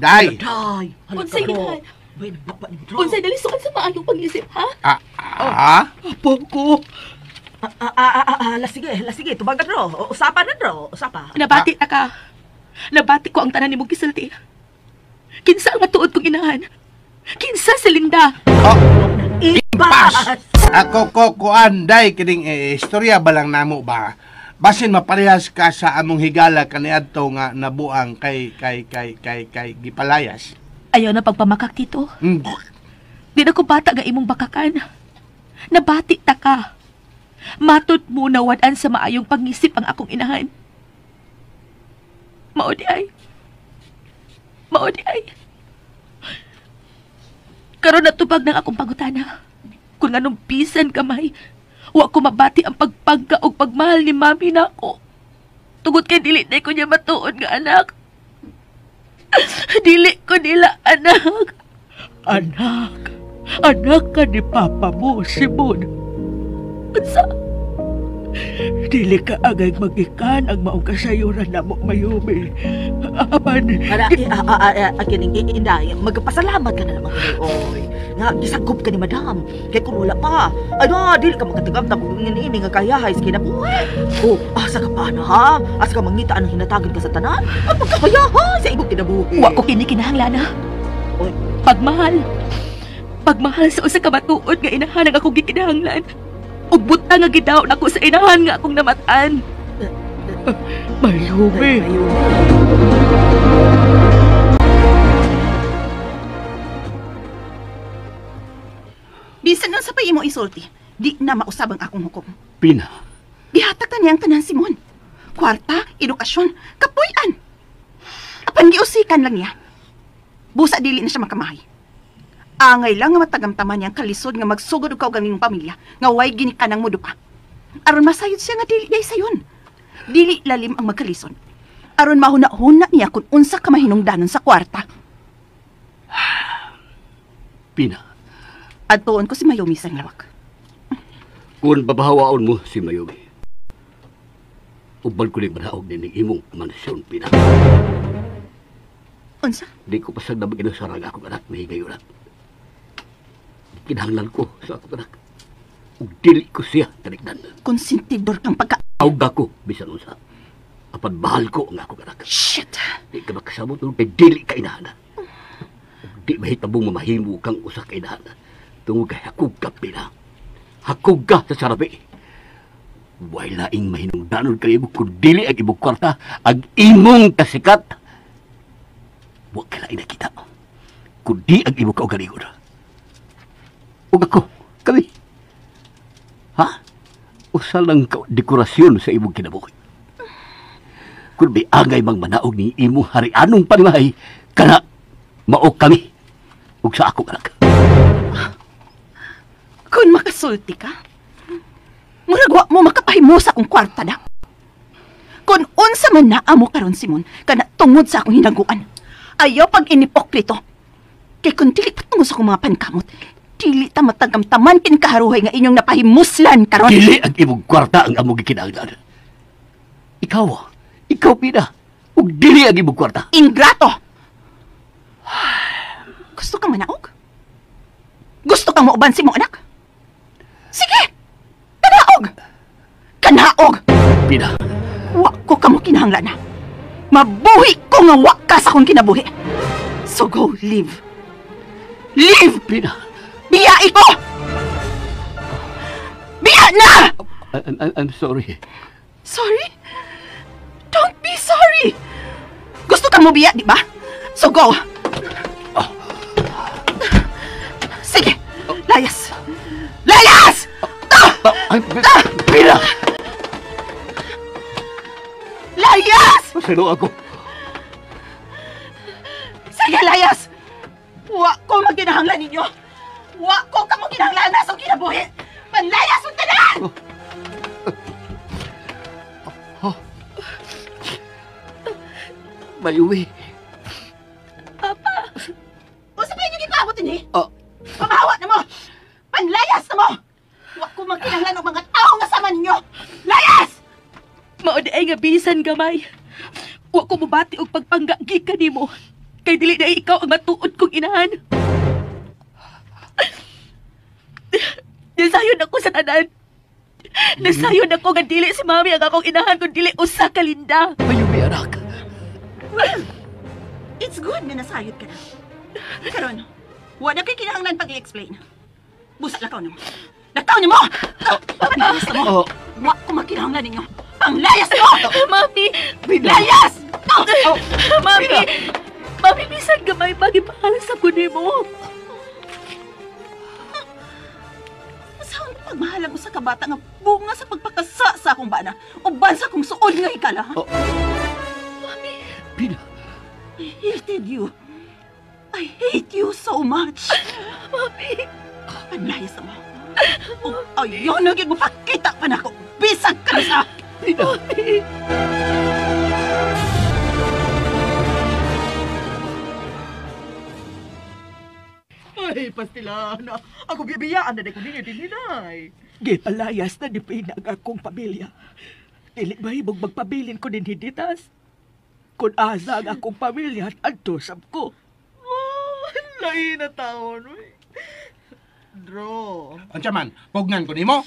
Speaker 5: Day.
Speaker 8: Day.
Speaker 15: Unsay ginahan? Unsay nalisuan sa maayong pangisip, ha?
Speaker 12: Apo ko.
Speaker 8: La sige, tubagan ro. Usapa na ro, usapa.
Speaker 15: Nabati ta ka. Nabati ko ang tanan nimong gisulti. Kinsa ang matuod kong inahan? Kinsa si Linda?
Speaker 5: Impas! Ako ko kuan day kining istorya ba lang namo ba? Basin maparehas ka sa among higala kaniadto nga nabuang kay gipalayas.
Speaker 15: Ayaw na pagpamakak, Tito. Di na ko bata nga imong bakakan. Nabati ta ka. Matod mo na wad-an sa maayong pangisip ang akong inahan. Mao di ay. Mao di ay. Karon natubag ng akong pangutana. Kung anong bisan kamay, wa ko mabati ang pagpangka o pagmahal ni mami nako. Tungod kay dili na ko niya matuod nga anak. Dili ko nila anak.
Speaker 12: Anak. Anak ka ni Papa mo, Simon.
Speaker 15: Unsa?
Speaker 12: Dili ka agay magikan ang maong kasayuran na mo, Mayumi. Apan...
Speaker 8: Para, kining Inday, magpasalamat ka na naman kay oy. Nga, gisagop ka ni Madam. Kay kung wala pa, ano, dili ka makatagam-tag ini nga kayahay sa kinabuhi. Oh, asa ka pa na, ha? Asa ka mangita ang hinatagin ka sa tanan? Ang pagkakayahay sa imong kinabuhi.
Speaker 15: Wa ko kini kinahanglan, ha?
Speaker 8: Oy.
Speaker 15: Pagmahal. Pagmahal sa usa ka matuod nga inahan ang akong gikinahanglan. Ug butang nga gidaw nako sa inahan nga akong namatan.
Speaker 12: Mayumi.
Speaker 4: Bisan unsa pa imo isulti, di na mausab ang akong hukom.
Speaker 6: Pina.
Speaker 4: Gihatag ta niya ang tanan, Simon. Kwarta, edukasyon, kapuy-an. Apan giusikan lang niya. Busa dili na siya makamahay. Angay lang nga matagamtaman niya ang kalisod nga magsugod og kaugalingong pamilya nga way ginikanang mudo pa. Aron masayod siya nga dili day sayon. Dili lalim ang magkalisod. Aron mahuna-huna niya kung unsa ka mahinungdanon sa kwarta.
Speaker 6: Pina.
Speaker 4: Adtuon ko si Mayumi sa lawak.
Speaker 6: Kung babahawaon mo si Mayumi, ubal ko ni manaog ni imong mansyon, Pina.
Speaker 4: Unsa?
Speaker 6: Di ko pasag na mag-inusarang akong anak na higayon. Kinahanglan ko sa akong anak. Ug dili ko siya talikdan.
Speaker 4: Konsentidor kang pagka...
Speaker 6: Awga ko, bisan unsa. Apan mahal ko ang akong anak.
Speaker 4: Shit!
Speaker 6: Di ka makasabot nun kay dili ka inahana. Ug di mahitabong mamahimo kang usa ka inahana. Tungod kay hakog ka, Pina. Hakog ka sa sarabi. Way laing mahinungdanon kay imo kung dili ang imong kwarta, ang imong kasikat. Wa ka laing nakita. Kundi ang imong kaugalingon. Ug ako, kami. Ha? Usa lang ka dekorasyon sa imong kinabuhi. Kung may angay mang manaog ni imong harianong panimahay, kana mao kami ug sa akong anak.
Speaker 4: Kung makasulti ka, murag wa mo makapahimo sa akong kwarta na. Kung unsa man naa mo karon Simon, kana tungod sa akong hinaguan. Ayaw pag inipokrito. Kay kung dili pa tungod sa akong mga pankamot, dili ta matagamtaman kin kaharuhay nga inyong napahimuslan karon.
Speaker 6: Dili ang imong kwarta ang among gikinahanglan. Ikaw Pina, ug dili ang imong kwarta.
Speaker 4: Ingrato! Gusto kang manaog? Gusto kang mauban si mo anak? Sige! Kanaog! Kanaog!
Speaker 6: Pina!
Speaker 4: Wa ko kamo kinahanglan na. Mabuhi ko nga wa ka sa akong kinabuhi. So go, live. Live!
Speaker 6: Pina!
Speaker 4: Biya ko! Biya na!
Speaker 6: I'm sorry.
Speaker 4: Sorry? Don't be sorry! Gusto kang mobiya, di ba? So go! Sige! Layas! Layas!
Speaker 6: Pina!
Speaker 4: Layas!
Speaker 6: Paselo ako.
Speaker 4: Sige, layas! Wa ko maginahanglan ninyo! Wa ko kamo kinahanglan na sa kinabuhi! Panlayas ang tanan!
Speaker 6: Mayumi.
Speaker 4: Papa! Unsa pa inyo gipaabot ini? Pamahawa na mo! Panlayas na mo! Wa ko magkinahanglan og mga tao nga sama ninyo! Layas!
Speaker 15: Mao di ay nga bisan gamay. Wa ko mobati og pagpangga gikan nimo. Kay dili na ikaw ang matuod kong inahan. Nasayon ako sa tanan. Nasayon ako nga dili si mami ang akong inahan kung dili usa ka Linda.
Speaker 6: Mayumi anak.
Speaker 4: Well, it's good nga nasayod ka na. Karon, wa na kay kinahanglan pag-i-explain. Busa lakaw nimo. Lakaw nimo! Panlayas na mo! Wa ko makinahanglan ninyo. Panglayas mo!
Speaker 15: Mami!
Speaker 4: Layas!
Speaker 15: Mami! Mami, bisan gamay magipahala sa kunin mo.
Speaker 4: Saan pagmahalan mo sa kabata nga bunga sa pagpakasa sa akong bana o bansa kong suod nga hikala? Mami!
Speaker 6: Pina!
Speaker 4: I hated you. I hate you so much.
Speaker 15: Mami!
Speaker 4: Panlayas na mo. O ayaw na gyud mo pakita pa nako. Bisag ka sa...
Speaker 6: Pina!
Speaker 15: Mami!
Speaker 8: Ay, pastilana. Ako bibiyaan na ko ninyo din hinay. Gipalayas na ni Pina ang akong pamilya. Dili mahimong magpabilin ko din hiditas. Kung asa ang akong pamilya, adto sab ko. Oh, lahi na taon. Uy. Dro.
Speaker 5: Unsa man, pugnan ko nimo.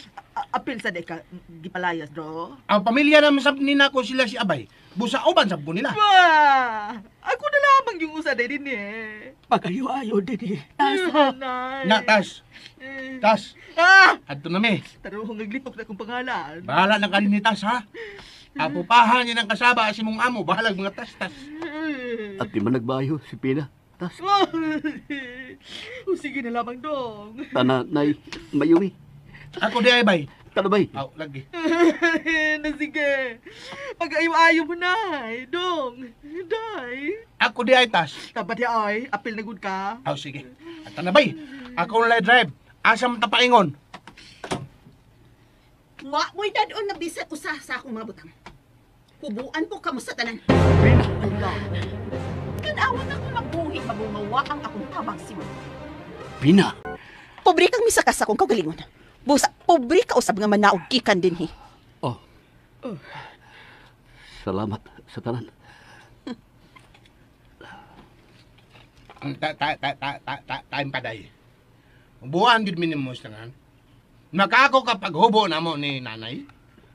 Speaker 8: Apil sa deka, gipalayas, Dro.
Speaker 5: Ang pamilya naman sab nina ko sila si Abay. Busa uban sab ko nila.
Speaker 8: Wah! Ako na lamang yung usa din eh. Pagayo-ayo din eh. Tas.
Speaker 5: Na, tas. Tas.
Speaker 8: Ah!
Speaker 5: Adto na mi.
Speaker 8: Taruhong naglitok na akong pangalan.
Speaker 5: Bahala ng kanin ni Tas, ha? Apupahan niya ng kasaba si mong amo. Bahala mga tas-tas.
Speaker 6: At di man nagbayo si Pina. Tas.
Speaker 8: O sige na lamang dong.
Speaker 6: Tana, nay, Mayumi.
Speaker 5: Ako di ay bay.
Speaker 6: Tana bay.
Speaker 5: Aw, lagi.
Speaker 8: Na sige. Pag-ayo-ayo mo na, dong. Day.
Speaker 5: Ako di ay tas.
Speaker 8: Dapat di ay, apil na gud ka.
Speaker 5: Aw, sige. At tana bay. Ako na drive. Asa man tapaingon?
Speaker 4: Wa mo'y dadon na bisan usa sa akong mga butang. Hubuan ko kamo sa tanan. Kanawat ako mabuhi mabungawa ang akong tabang Simon.
Speaker 6: Pina.
Speaker 4: Pobre kang misakas akong kaugalingon. Busa, pobre ka usab nga manaog gikan dinhi.
Speaker 6: Oh. Salamat sa tanan.
Speaker 5: Ang ta ta ta ta ta ta time paday. Buwan gid minimum sa tanan. Makaako ka paghubo namo ni nanay.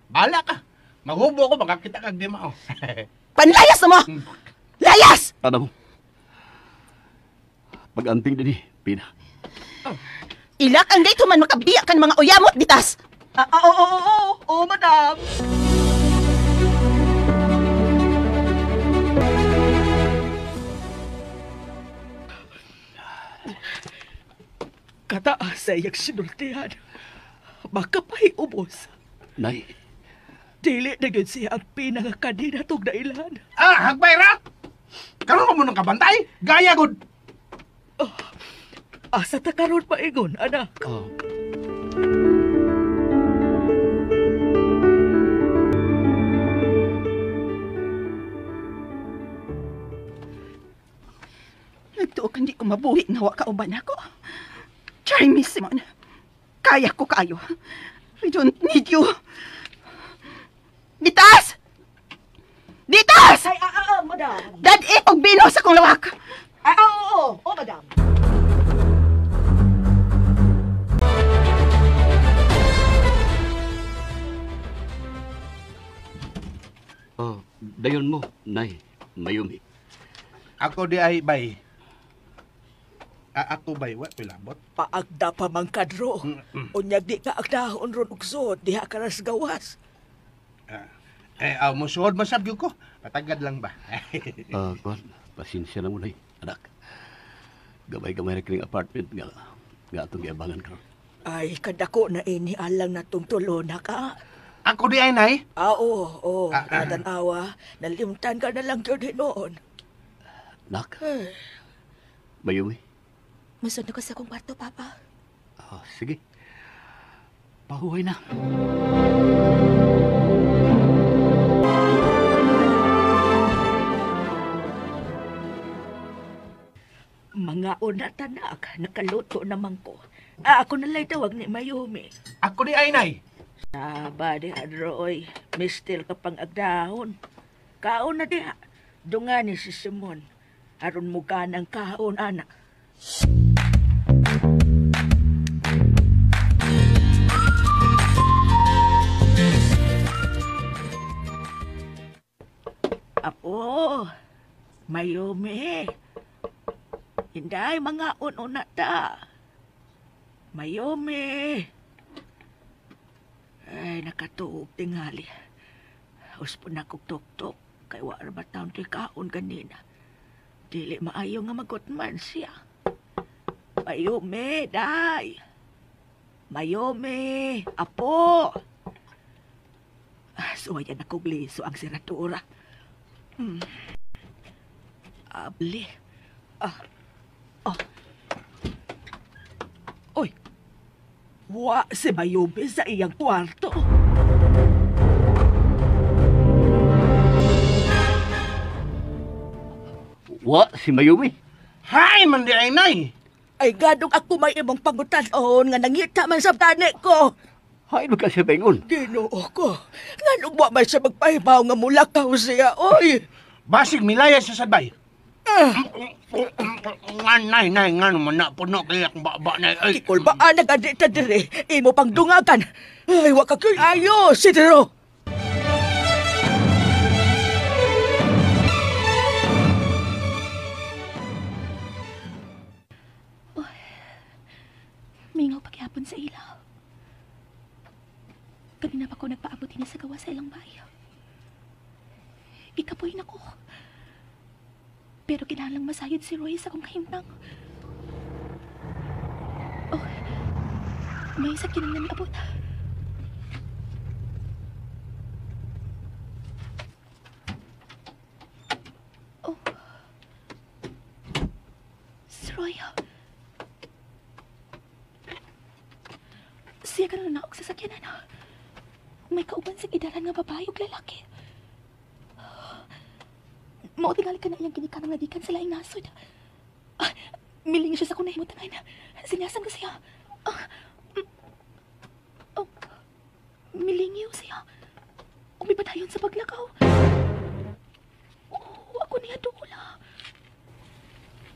Speaker 5: Bala ka. Maghubo ko makakita kag di mao.
Speaker 4: Panlayas na mo. Layas!
Speaker 6: Tana mo. Pag-anting dinhi, Pina.
Speaker 4: Oh. Ilak ang gate human makabiya kan mga uyamot ditas.
Speaker 12: Oo, madam. Kataas sa iyang sinultihan. Makapahiubos.
Speaker 6: Nay.
Speaker 12: Dili na yun siya ang pinakakanina tong nailan.
Speaker 5: Ah, hagbay ra! Karon pa mo nang kabantay? Gaya gud!
Speaker 12: Oh, asa ta karon paingon, anak?
Speaker 6: Oh.
Speaker 4: Nagtuo kang di ko mabuhi nga wa ka uban ako. Try me, Simon. Kaya ko kaayo. I don't need you. Ditas! Ditas!
Speaker 8: Ay, madam.
Speaker 4: Dad-i og bino sa kong lawak.
Speaker 8: Ay, oo, madam.
Speaker 6: Oh, dayon mo, Nay, Mayumi.
Speaker 5: Ako di ay bay. Ako bay, wa ko'y labot.
Speaker 12: Paagda pa man kadro. Unyag di ka agdahon ron ugsod, diha ka ras gawas.
Speaker 5: Musuod masab gyud ko. Patagad lang ba?
Speaker 6: Kuan, pasensya na mo, Nay, anak. Gamay-gamay na kining apartment nga atong giabangan karon.
Speaker 12: Ay, kadako na ini alang natong tulo na ka.
Speaker 5: Ako di ay, Nay?
Speaker 12: Oo. Natanawa, nalimtan ka na lang yun noon.
Speaker 6: Nak, Mayumi.
Speaker 15: Masunod ko sa akong kwarto, Papa.
Speaker 6: Oh, sige. Pahuhay na.
Speaker 12: Mga una tanak, nakaluto naman ko. Ako nalay tawag ni Mayumi.
Speaker 5: Ako di ay, Nay.
Speaker 12: Saba di adroy, mistil ka pang agdahon. Kaon na diha. Dunga ni si Simon. Aron mo ka ng kaon, anak. Apo, Mayumi. Hinday, mga un-una ta. Mayumi. Ay, nakatuog tingali. Uspon na kong tok-tok. Kay wa ra ba taon ti kaon ganina. Dili maayo nga magutman siya. Mayumi, day. Mayumi, apo. Suwayan ako gliso ang siratura. Abli. Oy. Wa si Mayumi sa iyang kwarto.
Speaker 6: Wa si Mayumi?
Speaker 5: Hay, man di ay, Nay.
Speaker 12: Ay, gadong ako may imong pangutanon nga nangita man sa tani ko.
Speaker 6: Hay, magka siya baingon.
Speaker 12: Ginoo ko. Nganong wa man siya magpahibaw nga mulakaw siya, oy.
Speaker 5: Basig milaya sa sadbay. Nga, Nay, nay, nga naman na puno kaya akong baba, nay. Ay.
Speaker 12: Kikulbaan na ganita dire. Imo pang dungakan. Ay, wa ka kay ayo, Sidro.
Speaker 15: Mingaw paghapon sa ilaw. Kanina pa ko nagpaabot din sa gawa sa ilang bayo. Ikapoy na ko. Pero kinahanglang masayod si Roy sa akong kahimtang. Oh, may sakyanan na miabot. Oh, si Roy. Siya ka na naog sa sakyanan. May kauban sa idaran nga babae ug lalaki. Mao tingali ka na iyang ginikan nga gikan sa laing nasod. Miling siya sa akong nahimutangan. Sinyasan ko siya. Milingiw siya. Umipadayon sa paglakaw. Oh, ako niya dula.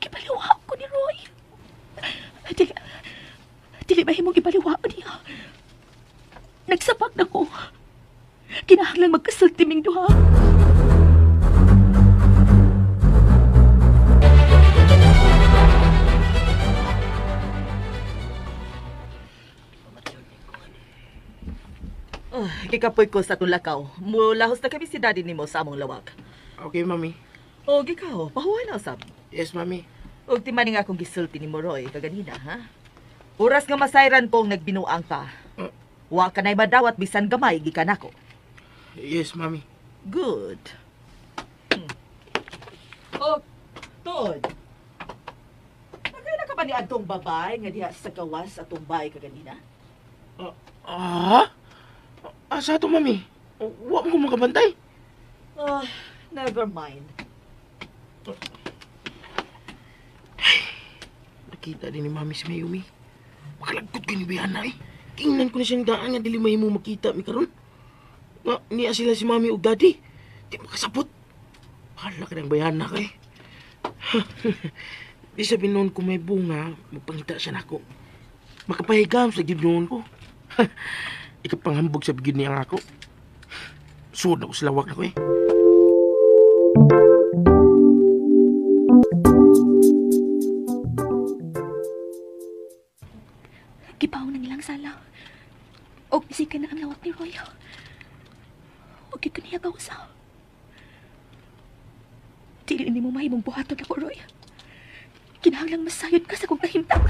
Speaker 15: Gibaliwa ko ni Roy. Dili mahimong gibaliwa niya. Nagsapak na ko. Kinahanglan magkasal timing duha.
Speaker 8: Kikapoy ko sa atong lakaw. Mulahos na kami si daddy nimo sa among lawak.
Speaker 13: Okay, mami.
Speaker 8: O, ikaw, pahuway na usab.
Speaker 13: Yes, mami.
Speaker 8: Og timaning akong gisulti ni Moroy kaganina, ha? Oras nga masayran kong nagbinuang ka. Wa ka na'y madawat bisan gamay gikan ako.
Speaker 13: Yes, mami.
Speaker 8: Good. Oh, tuod. Nagkaya ka ba ni adtong babae nga diha sa gawas atong bay kaganina?
Speaker 13: Ah? Asa to, mami? Wa mo ko makabantay.
Speaker 8: Oh, never mind.
Speaker 13: Nakita din ni mami si Mayumi. Makalagkot ko ni Biana eh. Tingnan ko na siyang daan nga dili mahimo makita mi karon. Nga niya sila si mami ug daddy. Di makasabot. Hala ka ng bayana ka eh. Di sabi noon kung may bunga, magpangita siya nako. Makapahigam sa gid noon ko. Ikapanghambog sa bigid niya ako. Suod na ko sa lawak nako eh.
Speaker 15: Gipaw na nilang sala. Og isikan na ang lawak ni Roy. Og ko niya kausa. Dili ni mo mahimong buhaton ako, Roy. Kinahanglang masayod ka sa kong kahimtang.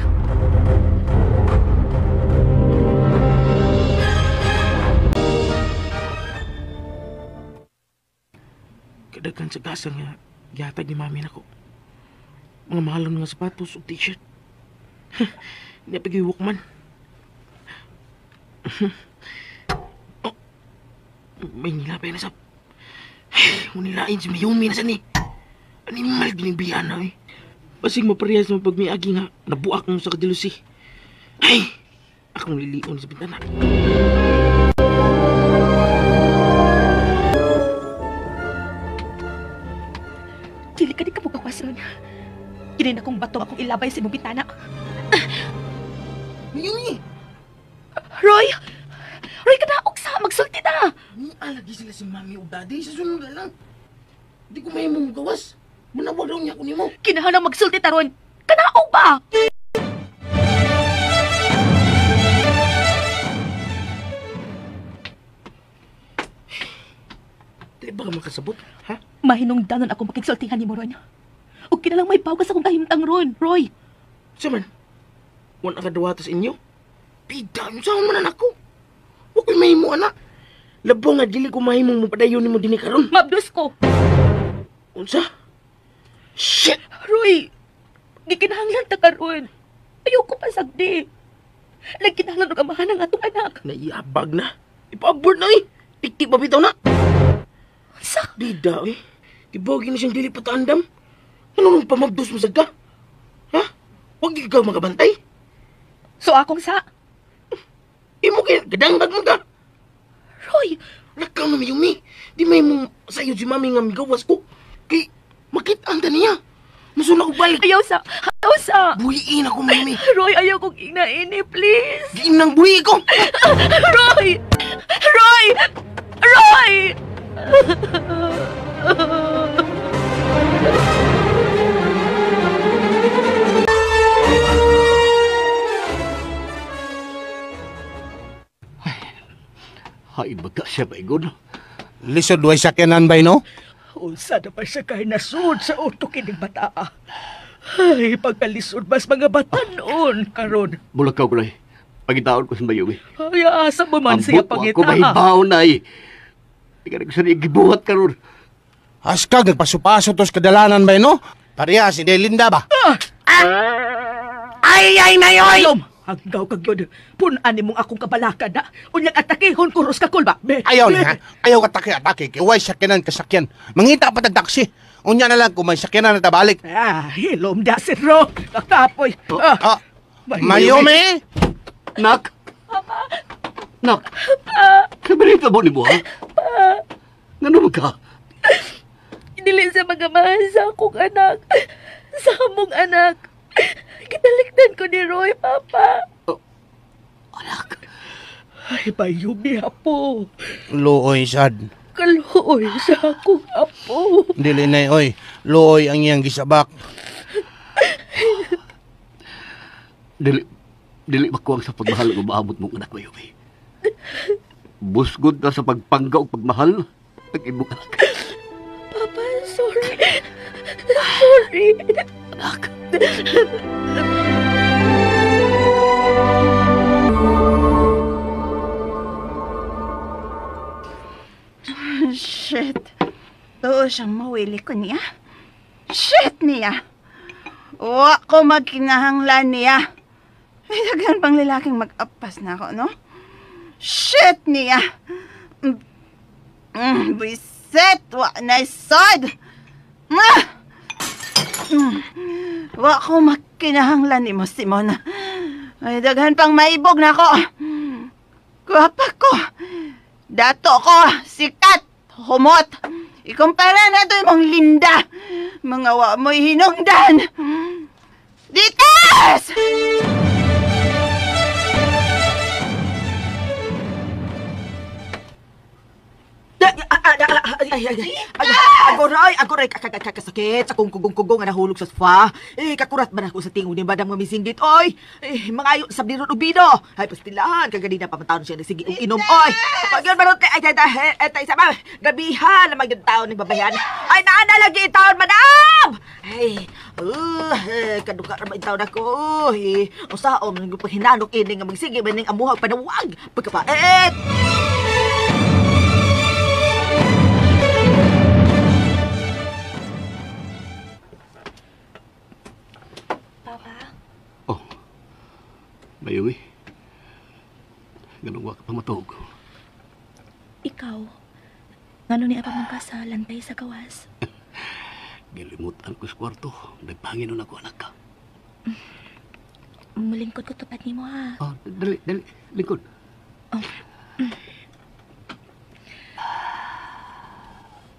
Speaker 13: Kadaghan sa gasa nga gihatag ni mami nako. Mga mahalon nga sapatos ug t-shirt. Hindi pa Walkman. Oh, may nilapay na sa... Munilain si Mayumi na sa ni. Animal ginibihan na eh. Basig maparehas mo pag may agi nga nabuak mo sa kadilusi. Ay! Akong lilion sa bintana.
Speaker 15: Dili ka di ka mugawas ron. Kini na kong bato akong ilabay sa imong bintana.
Speaker 13: Mayumi!
Speaker 15: Roy! Roy, kadaog sa! Magsulti na!
Speaker 13: Nialagi sila si mami o daddy. Sa sunod na lang. Di ko mahimong gawas. Manawag daw niya ako nimo.
Speaker 15: Kinahanglan magsulti taron. Kanaog ba?
Speaker 13: Di ba ka makasabot, ha?
Speaker 15: Mahinungdanon ako makigsultihan ni mo ron. O kinalang may pawgas akong kahimtang ron, Roy.
Speaker 13: Sa man? Wala ka duwata sa inyo? Pida, yung saan man anak ko? Huwag ko'y mahimo, anak. Labo nga, dili ko mahimong mapadayon ni mo dinhi karon.
Speaker 15: Mabdus ko.
Speaker 13: Unsa? Shit!
Speaker 15: Roy, gikinahanglan ta karon. Ayoko pa sagdi. Nagkinahanglan og amahan ang atong anak.
Speaker 13: Naiabag na. Ipa-abort na eh. Tiktik pa bitaw na.
Speaker 15: Unsa?
Speaker 13: Dida eh. Tibogin na siyang dili pataandam. Ano nung pamabdos mo sagka? Ha? Huwag ikaw makabantay.
Speaker 15: So akong sa?
Speaker 13: Imo kay gadangbag mo ka.
Speaker 15: Roy!
Speaker 13: Lakaw na Mayumi. Di may mong sayo si mami nga migawas ko. Kay makita ang niya. Masuna ko balik.
Speaker 15: Ayaw sa! Ayaw sa!
Speaker 13: Buhiin ako, Mayumi.
Speaker 15: Roy, ayaw kong ingnaini, please.
Speaker 13: Giinang buhi ko!
Speaker 15: Roy! Roy! Roy!
Speaker 6: Hain ba ka siya, Baigon?
Speaker 5: Lisod way sakyanan bay no?
Speaker 12: Unsa na pa siya kay nasud sa utok kining bataa. Ay, pagkalisod mas mga batanon karon.
Speaker 6: Mulakaw ko na eh. Pagitaon ko sa Mayumi.
Speaker 12: Ay, asa mo man siya
Speaker 6: Ambot,
Speaker 12: pangita.
Speaker 6: Ako mahibaw na eh. Tingnan ko sa niya gibuhat karon.
Speaker 5: Askag nagpasupaso tos kadalanan bay no? Pareha si Delinda ba?
Speaker 12: Ay, ay, nayoy! Lom, hanggaw kag yun. Punan nimong akong kabalakan na. Unyang atakihon ko ros kakul ba? Be,
Speaker 5: Ayaw na ha? Ayaw ka atake-atake. Kay way sakyanan kasakyan. Mangita pa tag taxi. Unya na lang kung may sakyanan na tabalik.
Speaker 12: Ah, hilom da si Ro. Kakapoy. Ah,
Speaker 5: Mayumi!
Speaker 6: Nak! Nak! Kabarita mo ni mo, ha? Ngano man ka?
Speaker 15: Dili sa mga mahal sa akong anak. Sa among anak. Kitalikdan ko ni Roy, Papa.
Speaker 12: Ay, Mayumi, apo.
Speaker 5: Luoy sad.
Speaker 12: Kaluoy sa akong apo.
Speaker 5: Dili na oy. Luoy ang iyang gisabak.
Speaker 6: Dili, dili makuwang sa pagmahal nga maabot mong anak, Mayumi. Busgod na sa pagpangga o pagmahal ang imong anak.
Speaker 15: Papa, sorry. Sorry.
Speaker 6: Anak.
Speaker 4: Shit. Tuo siyang mawili ko niya. Shit niya. Wa ko magkinahanglan niya. May daghan pang lalaking mag-apas na ako, no? Shit niya. Biset, wa na sad. Wa ko magkinahanglan ni mo, Simon. May daghan pang maibog na ako. Gwapa ko. Dato ko, sikat, humot. Ikumpara na ito imong Linda. Mga wa mo'y hinungdan. Ditas!
Speaker 8: Agoray, kakasakit sa kong kugong-kugong nga nahulog sa sofa. Eh, kakurat man ako sa tingog ni Madam nga misinggit, oy. Eh, mga ayo, sabdi ron ubido. Ay, pastilahan, kaganina pa man siya nagsige og inom, oy. Pag yun, manot, ay, ay, sama, gabihan, na magyud taon ng babayan. Ay, naana lagi taon, madam! Ay, kaduka ra taon ako, eh. Usaom, paghinanok ini nga magsige, maning amuhag panawag, pagkapait.
Speaker 6: Mayumi, ganun wa ka pa matuog.
Speaker 15: Ikaw, ngano ni apa man ka sa lantay sa gawas?
Speaker 6: Gilimutan ko sa kwarto. Nagpangin nun ako, anak ka.
Speaker 15: Mulingkod ko tupad ni mo, ha?
Speaker 6: Oh, dali, dali. Lingkod.
Speaker 15: Oh.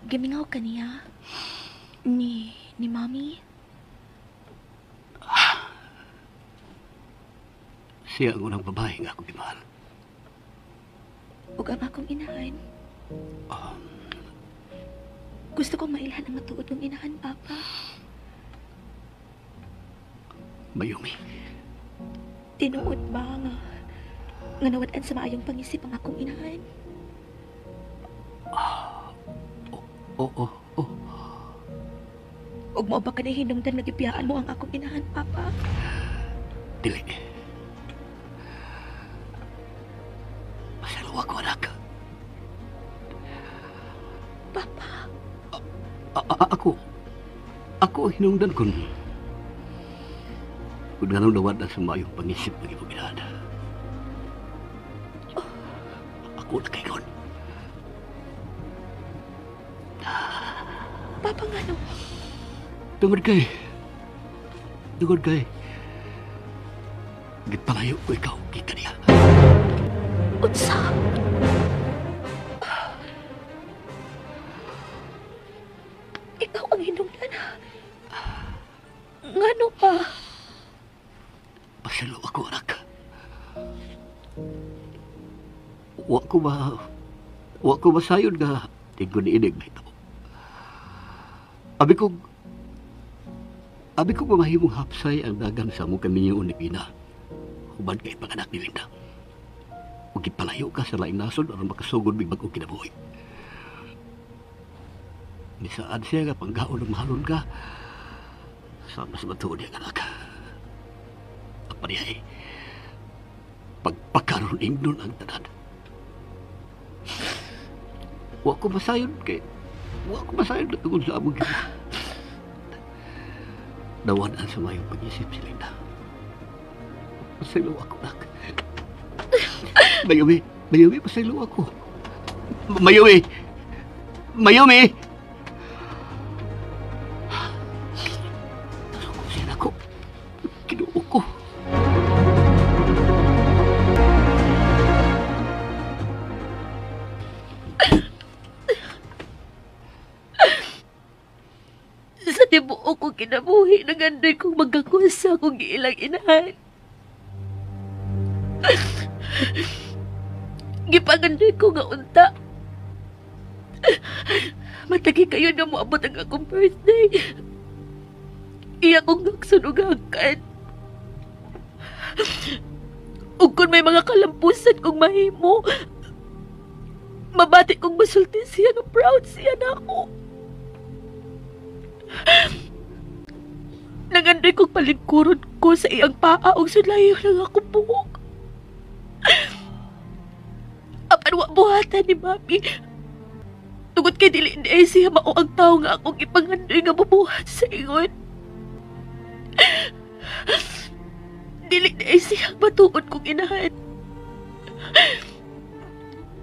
Speaker 15: Gimingaw ka niya? Ni Mami?
Speaker 6: Siya ang unang babae nga akong gimahal.
Speaker 15: Ug ang akong inahan. Gusto kong mailhan ang matuod ng inahan, Papa.
Speaker 6: Mayumi.
Speaker 15: Tinuod ba nga nawad-an sa maayong pangisip ang akong inahan?
Speaker 6: Oo.
Speaker 15: Ug mao ba kani hinungdan nga gibiyaan mo ang akong inahan, Papa?
Speaker 6: Dili. Pasalawa ko, anak.
Speaker 15: Papa.
Speaker 6: Ako hinungdan kun ganun nawad na sa maayong pangisip ng imong inahan. Ako na kay kon.
Speaker 15: Papa, ngano?
Speaker 6: Tungod kay gipalayo ko ikaw kita niya.
Speaker 15: Unsa? Ikaw ang hinungdan. Ngano pa?
Speaker 6: Pasalo ako, anak. Wa ko masayon nga tingko ni inig mahitabo. Abi ko mamahimong hapsay ang dagan sa among kaminyoon ni Pina. Human kay panganak ni Linda. Ug gipalayo ka sa laing nasod aron makasugod mig bag-ong kinabuhi. Nisaad siya nga panggaon ng mahalon ka. Sa mas matuod niya anak. Ang panihay, pagpakaroon ingnon ang tanan. Wa ko masayon kay wa ko masayon tungod sa among gina. Nawan-an sa mayong pag-isip si Linda. Pasaylo ako, anak. Mayumi, pasaylo ako. Mayumi! Mayumi! Nasuko siya ako. Kinuo ko.
Speaker 15: Sa tibuok ko kinabuhi, nagandoy kong magakusa kong giilang inahan. Gipangandoy ko nga unta. Matagi kayo na moabot ang akong birthday. Iya kong gakson og hagkan. Ug kung may mga kalampusan kong mahimo, Mabati kong masulti siya nga proud siya na ako. Nangandoy kong palingkuron ko sa iyang paa og sulayo lang ako buhok. Apan wa buhatan ni Mami. Tungod kay dili ni siya mao ang tao nga akong ipangandoy nga bubuhat sa ingon. Dili ni siya matuod kong inahan.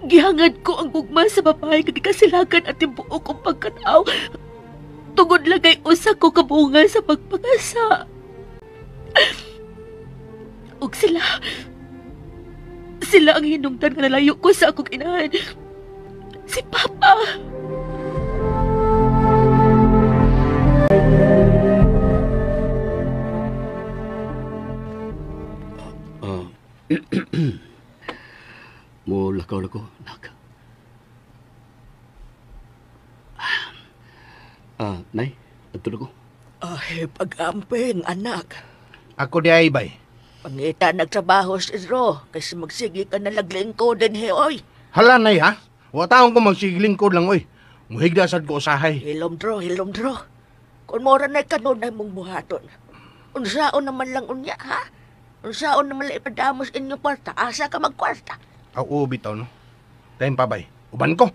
Speaker 15: Gihangad ko ang gugma sa babae kag gikasilagan at tibuok kong pagkatao. Tungod lang kay usa ko kabunga sa pagpangasa. Ug sila ang hinungdan nga nalayo ko sa akong inahan. Si Papa.
Speaker 6: Mo lakaw na ko, nak. Nay, adto na ko.
Speaker 12: Ay, pag-amping, anak.
Speaker 5: Ako di ay, bay.
Speaker 12: Pangita nagtrabaho si Ro, kasi magsige ka na laglingko din, he, oy.
Speaker 5: Hala, nay, ha? Wa taong ko magsiglingkod lang, oy. Muhigda sad ko usahay.
Speaker 12: Hilom, Dro, hilom, Dro. Kung mora na kanunay mong buhaton. Unsaon naman lang unya, ha? Unsaon naman lang ipadamos inyong kwarta. Asa ka magkwarta?
Speaker 5: Oo, bitaw, no? Time pa, bay. Uban ko.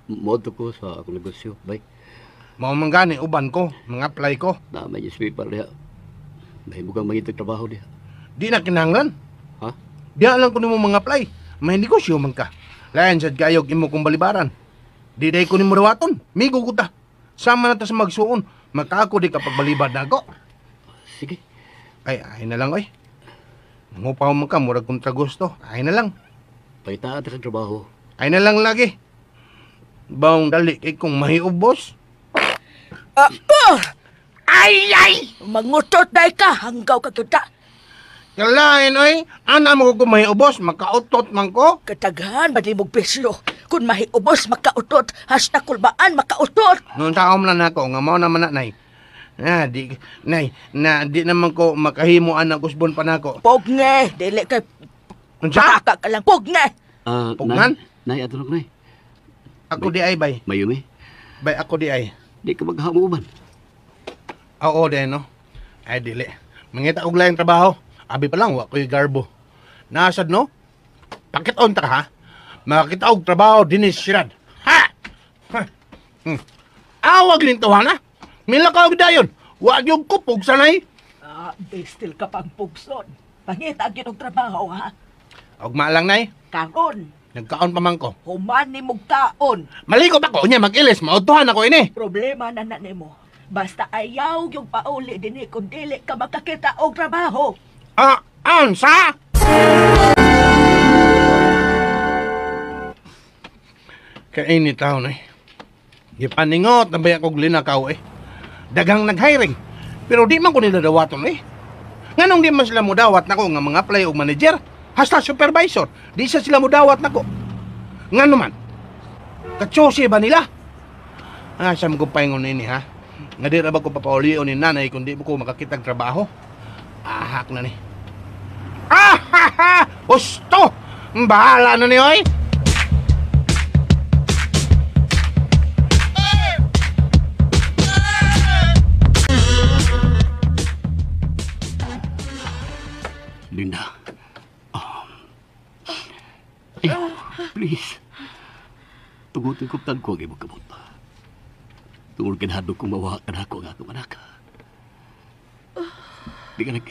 Speaker 6: Modo ko sa akong negosyo, bay.
Speaker 5: Mao man gani, uban ko. Mga apply ko.
Speaker 6: Na, may newspaper diha. May mukhang mangitag trabaho diha.
Speaker 5: Di na kinahanglan.
Speaker 6: Ha?
Speaker 5: Diha lang ko nimo mga apply. May negosyo man ka. Lain sad kayog imo kong balibaran. Di day ko nimo rawaton. Migo ko ta. Sama na ta sa magsuon. Makaako di ka pagbalibad na ako.
Speaker 6: Sige.
Speaker 5: Ay, ay na lang, oy. Mangupaw man ka, murag kontra gusto. Ay na lang.
Speaker 6: Pahitaan ta sa trabaho.
Speaker 5: Ay na lang lagi. Baong dali kay kung mahiubos.
Speaker 12: Ay, ay! Mangutot na ka, hanggaw ka kita.
Speaker 5: Kalain, oy. Ana mo kung mahiubos, makautot man ko.
Speaker 12: Kataghan, madimog pislo. Kung mahiubos, makautot. Hasta kulbaan, makautot.
Speaker 5: Noon taom lang ako, nga mao naman na, nay. Na, di, nay, na, di naman ko makahimuan ang kusbon pa nako.
Speaker 12: Pogne, dili kay...
Speaker 5: Unsa?
Speaker 12: Pataka ka lang, pogne!
Speaker 5: Pugnan?
Speaker 6: Nay, ato na ko, nay.
Speaker 5: Ako di ay, bay.
Speaker 6: Mayumi?
Speaker 5: Bay, ako di ay.
Speaker 6: Di ka maghamuban.
Speaker 5: Oo, di, no? Ay, dili. Mangita og laing trabaho. Abi pa lang, wa ko'y garbo. Nasad, no? Pakit-on ta ka, ha? Makakita og trabaho din sirad. Ha! Ha! Awag lintuhan, ha? Mila ka og dayon. Wa gyud ko pugsanay.
Speaker 12: Ah, bestil ka pang pugson. Pangita gyud og trabaho, ha?
Speaker 5: Ugma lang, nay.
Speaker 12: Karon,
Speaker 5: Nagkaon pa man ko.
Speaker 12: human ni mong kaon.
Speaker 5: Maliko pa ko unya mag-ilis, maudtuhan ako ini.
Speaker 12: Problema na na nimo. Basta ayaw yung pauli dinhi kung dili ka makakita og trabaho.
Speaker 5: Ah, ansa? Kainit taon eh. Gipaningot na ba akong linakaw eh. Daghang nag-hiring. Pero di man ko nila dawaton eh. Nganong di man sila mudawat nako nga mga apply og manager, hasta supervisor, di sa sila mudawat nako. Ngano man? Katsosi ba nila? Ah, sa mga paingon nini ha? Nga di ra ba ko papaulion ni nanay kung di mo ko makakitag trabaho? Ahak na ni. Ah ha ha! Gusto! Bahala na ni oy!
Speaker 6: Linda. Please. Tugutin ko tagko ang imong kamot. Tungod kinahadlok kong mawaha ka na ako ang atong anak. Di ka nag...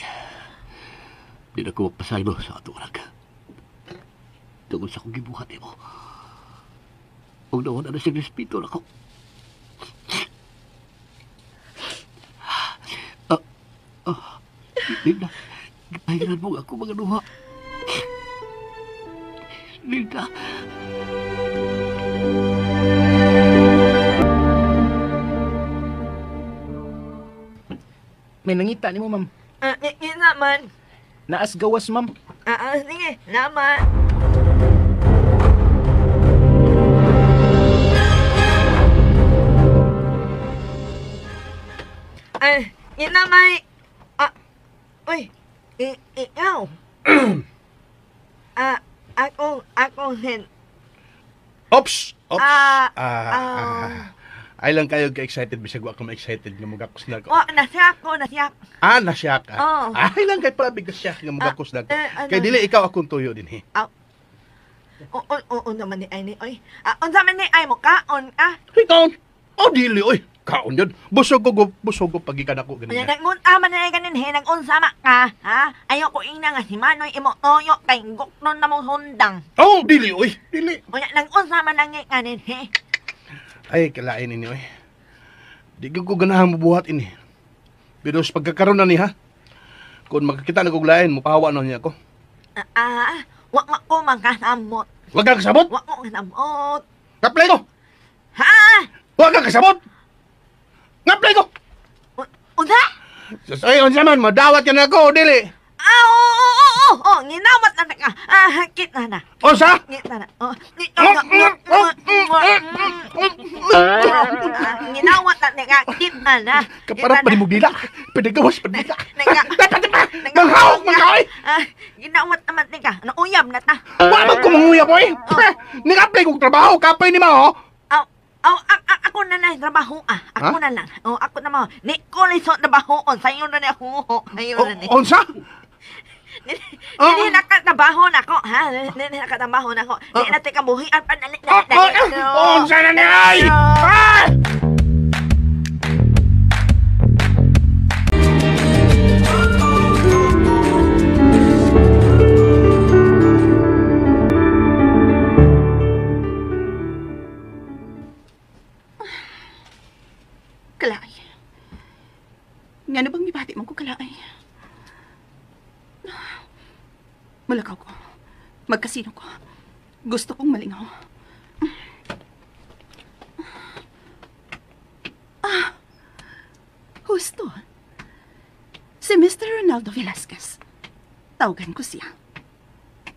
Speaker 6: Di na ko magpasaylo sa atong anak. Tungod sa akong gibuhat nimo. Huwag nawala na siyang respeto na ko. Linda, gipahiran mo ako mga luha. Linda.
Speaker 16: May nangita nimo, ma'am.
Speaker 7: Ngita man.
Speaker 16: Naas gawas, ma'am.
Speaker 7: Sige, naman. Ngita may... Uy, ikaw. Ako sin
Speaker 5: Ops! Ops!
Speaker 7: Ah,
Speaker 5: Ah, ay lang kayo ka-excited bisag wa ka ma-excited nga mugakos na ko.
Speaker 7: Wa nasiyak ko, nasiyak.
Speaker 5: Ah, nasiya ka.
Speaker 7: Oo.
Speaker 5: Ay lang kay pala bigas siya nga mugakos na ko.
Speaker 7: Eh, ano?
Speaker 5: Kay dili ikaw akong tuyo din eh.
Speaker 7: Oo, oo, naman ni ay ni oy. Ah, unsa man ni ay mo kaon ka?
Speaker 5: Ikaw? Oh, dili oy. Kaon yun. Busog ko, busog ko pagikan ako
Speaker 7: Unya
Speaker 5: ganina.
Speaker 7: nagunta man ni ganin he nagunsa ma ka, ha? Ayo ko ina nga si Manoy imo toyo kay guknon na mong hundang.
Speaker 5: Oh, dili oy. Dili.
Speaker 7: Unya nagunsa man ang ganin he.
Speaker 5: Ay, kalain ini oy. Di ko ganahan mabuhat ini. Pero sa pagkakaroon na ni ha. Kung makakita na kog lain, mupahawa na niya ako.
Speaker 7: Ah, wa wa ko makasamot.
Speaker 5: Wag kang kasabot.
Speaker 7: Wa ko kasamot.
Speaker 5: Ngaplay ko.
Speaker 7: Ha?
Speaker 5: Wag kang kasabot. Ngaplay ko.
Speaker 7: Unsa?
Speaker 5: Sus, ay, unsa man, madawat ka na ako, dili.
Speaker 7: Ah, oo, oo, oo, oo, nginawat na ka. Ah, kita na.
Speaker 5: Unsa?
Speaker 7: Kita na. Oh, Nginawat na ka, kita na.
Speaker 5: Kaparat pa ni mong dila. Pinagawas pa dila.
Speaker 7: Nanga.
Speaker 5: Manghawak man ka, oy.
Speaker 7: Ah, ginawat naman ni ka. Ano uyab na ta?
Speaker 5: Wa man ko manguyab, oy. Nag-apply kog trabaho, kapay ni ma, oh.
Speaker 7: Aw, aw, ako na lang trabaho ah. Ako
Speaker 5: Ha?
Speaker 7: na lang. Oh, ako na mo. Ni ko lisod trabaho on sayo na ni ako. Sayo na ni.
Speaker 5: Unsa?
Speaker 7: Dili nakatrabaho na ako, ha? Dili nakatrabaho na ako. Di na tika buhian pa dali.
Speaker 5: Unsa na ni ay? Ah!
Speaker 4: Kalaay. Nga na bang mibati man ko kalaay? Malakaw ko. Magkasino ko. Gusto kong malingaw. Ah! Husto. Si Mr. Ronaldo Velasquez. Tawagan ko siya.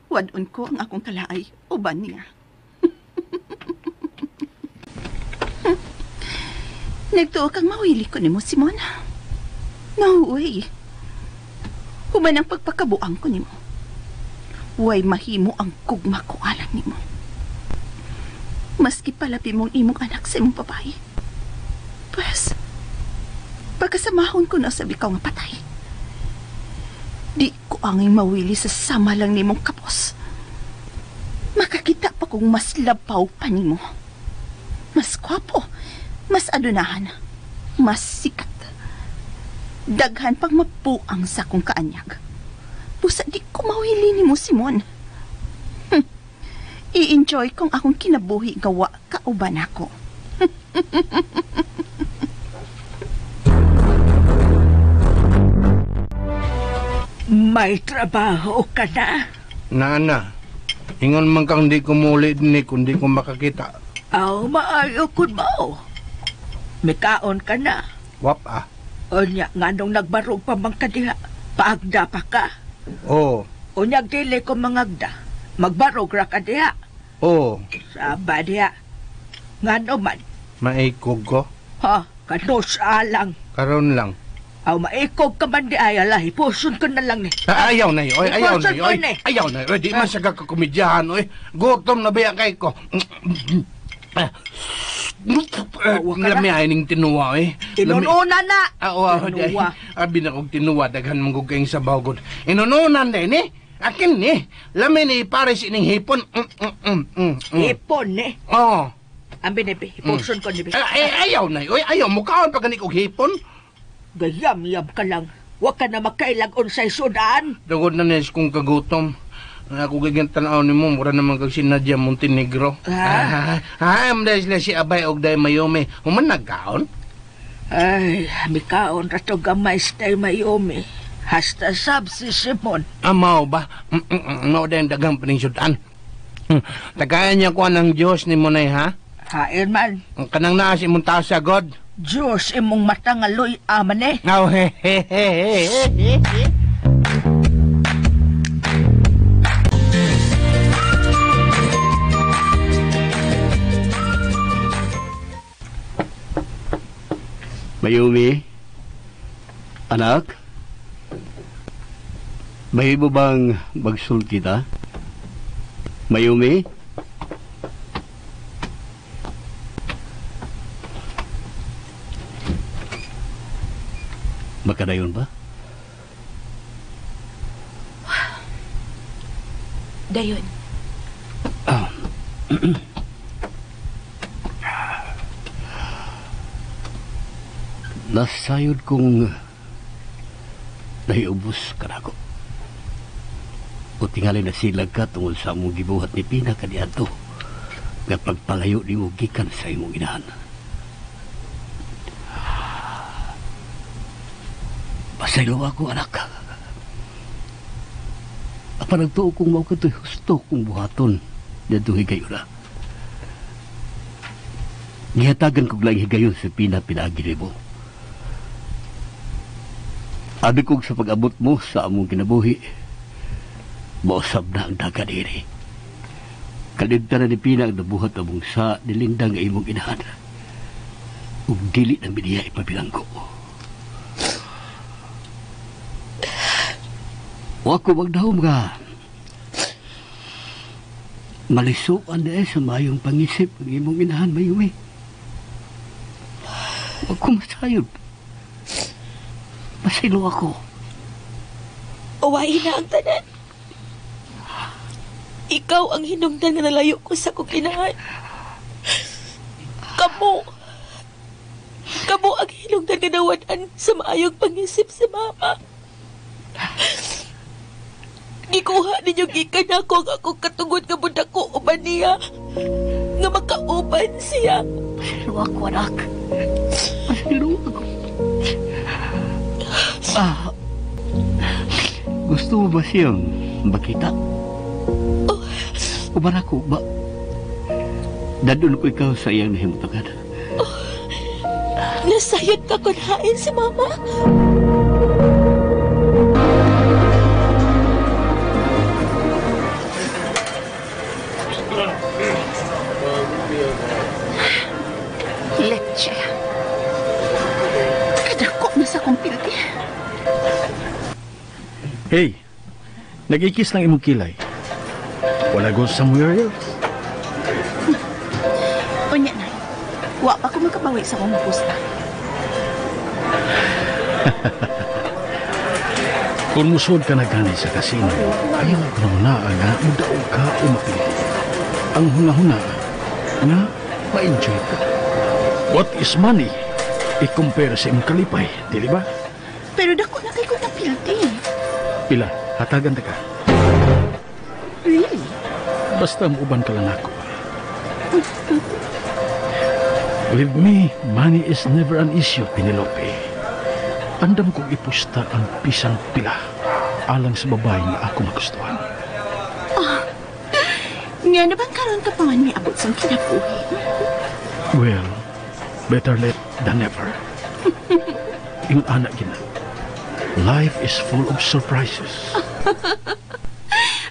Speaker 4: Wadon ko ang akong kalaay. Uban niya. Nagtuo kang mawili ko nimo, Simon. No way. Human ang pagpakabuang ko nimo. Way mahimo ang kugma ko alang nimo. Maski palapi mong imong anak sa imong babae. Pues, pagkasamahon ko na sa bikaw nga patay. Di ko angay mawili sa sama lang nimong kapos. Makakita pa kong mas labaw pa nimo. Mas kwapo, mas adunahan, mas sikat. Daghan pang mapuang sa akong kaanyag. Busa di ko mawili nimo, Simon. I-enjoy kong akong kinabuhi gawa kauban ako.
Speaker 12: May trabaho ka na.
Speaker 5: Nana, ingon man kang di ko muli ni kundi ko makakita.
Speaker 12: Aw, maayo kun mo. Mikaon ka na.
Speaker 5: Wap ah.
Speaker 12: Unya, nganong nagbarog pa man ka diha. Paagda pa ka.
Speaker 5: Oo,
Speaker 12: Unya, dili ko mangagda. Magbarog ra ka diha.
Speaker 5: oo.
Speaker 12: Saba diha. Ngano man.
Speaker 5: Maikog ko.
Speaker 12: Ha, kanos alang.
Speaker 5: Karon lang.
Speaker 12: Aw, maikog ka man di ay ala. Hipuson ko na lang ni.
Speaker 5: Ah, ayaw na oy, ayaw na
Speaker 12: Hipuson ko
Speaker 5: oy.
Speaker 12: ni.
Speaker 5: Ayaw na oy, di man sa kakakomedyahan oy. Gutom na ba kay ko. Lami ay ning tinuwa oy.
Speaker 12: Tinununa na.
Speaker 5: Ah, oh,
Speaker 12: Tinuwa.
Speaker 5: Abi na kog tinuwa daghan man gud kayong sabaw gud. Inununan din ni. Akin ni. Lami ni pares ining hipon.
Speaker 12: Hipon ni.
Speaker 5: Oo.
Speaker 12: Ambi ni, be. Hipuson ko ni, be.
Speaker 5: Ay, ayaw na oy, ayaw mukaon pa gani kog hipon.
Speaker 12: Gayam-yam ka lang. Huwag ka na makailag unsay sudan.
Speaker 5: Tungod na nis kong kagutom. Ako gagawin tanaw ni mo, mura naman kag sinadya Montenegro.
Speaker 12: Ha?
Speaker 5: Ah, am dahil sila si Abay og day Mayome. Human nagkaon?
Speaker 12: Ay, mikaon ra to gamay stay Mayome. Hasta sab si Simon.
Speaker 5: Amaw ba? Mao dahil daghang paningsudan. Tagayan niya ko ng Diyos ni Monay, ha?
Speaker 12: Hain man.
Speaker 5: Ang kanang naa si imong tasa, God.
Speaker 12: Diyos imong mata nga luy aman eh.
Speaker 5: Aw, he, he, he, he, he, he.
Speaker 6: Mayumi, anak, mahimo bang magsulti ta? Mayumi? Makadayon ba?
Speaker 15: Dayon.
Speaker 6: Ah. Nasayod kong nahiubos ka nako. O tingali na silag ka tungod sa among gibuhat ni Pina kaniadto nga pagpalayo nimo gikan sa imong inahan. Pasaylo ako, anak. Apan nagtuo kong mao kato'y husto kong buhaton didto higayuna. Gihatagan kog laing higayon sa Pina pinaagi nimo. Abi kog sa pag-abot mo sa among kinabuhi, mausab na ang daga diri. Kalimtan na ni Pina ang nabuhat among sa nilinda nga imong inahan. Ug dili na miniya ipabilanggo. Wa ko magdahom nga malisuan na sa mayong pangisip ang imong inahan, Mayumi. Wa ko masayod. Pasaylo ako.
Speaker 15: Uwain na ang tanan. Ikaw ang hinungdan nga nalayo ko sa akong inahan. Kamo. Kamo ang hinungdan nga nawad-an sa maayong pangisip sa mama. Gikuha ninyo gikan ako ang akong katungod nga mudako uban niya. Nga makauban siya.
Speaker 6: Pasaylo ako, anak. Pasaylo ako. Ah, gusto mo ba siyang makita?
Speaker 15: Oh.
Speaker 6: Uban ako ba? Dadun ko ikaw sa iyang nahimutangan.
Speaker 15: Oh, nasayod ka kung hain si mama.
Speaker 4: Leche. Kadako na sa akong pilti.
Speaker 9: Hey, nag-ikis lang imong kilay. Wala go somewhere else.
Speaker 4: Unya na. Wa pa ko makabawi sa akong mapusta.
Speaker 9: Kung musod ka na gani sa kasino, ayaw na huna nga mudaog ka o mapili. Ang huna-huna nga ma-enjoy ka. What is money? I-compare sa imong kalipay, dili ba?
Speaker 4: Pero dako na kay kong napilti.
Speaker 9: Pila, hatagan ta ka.
Speaker 4: Really?
Speaker 9: Basta muuban ka lang ako. With me, money is never an issue, Penelope. Andam kong ipusta ang pisang pila alang sa babae nga ako magustuhan.
Speaker 4: Oh, nga na bang karon ka pa man may abot sa kinabuhi?
Speaker 9: Well, better late than never. Ingon anak gina. Life is full of surprises.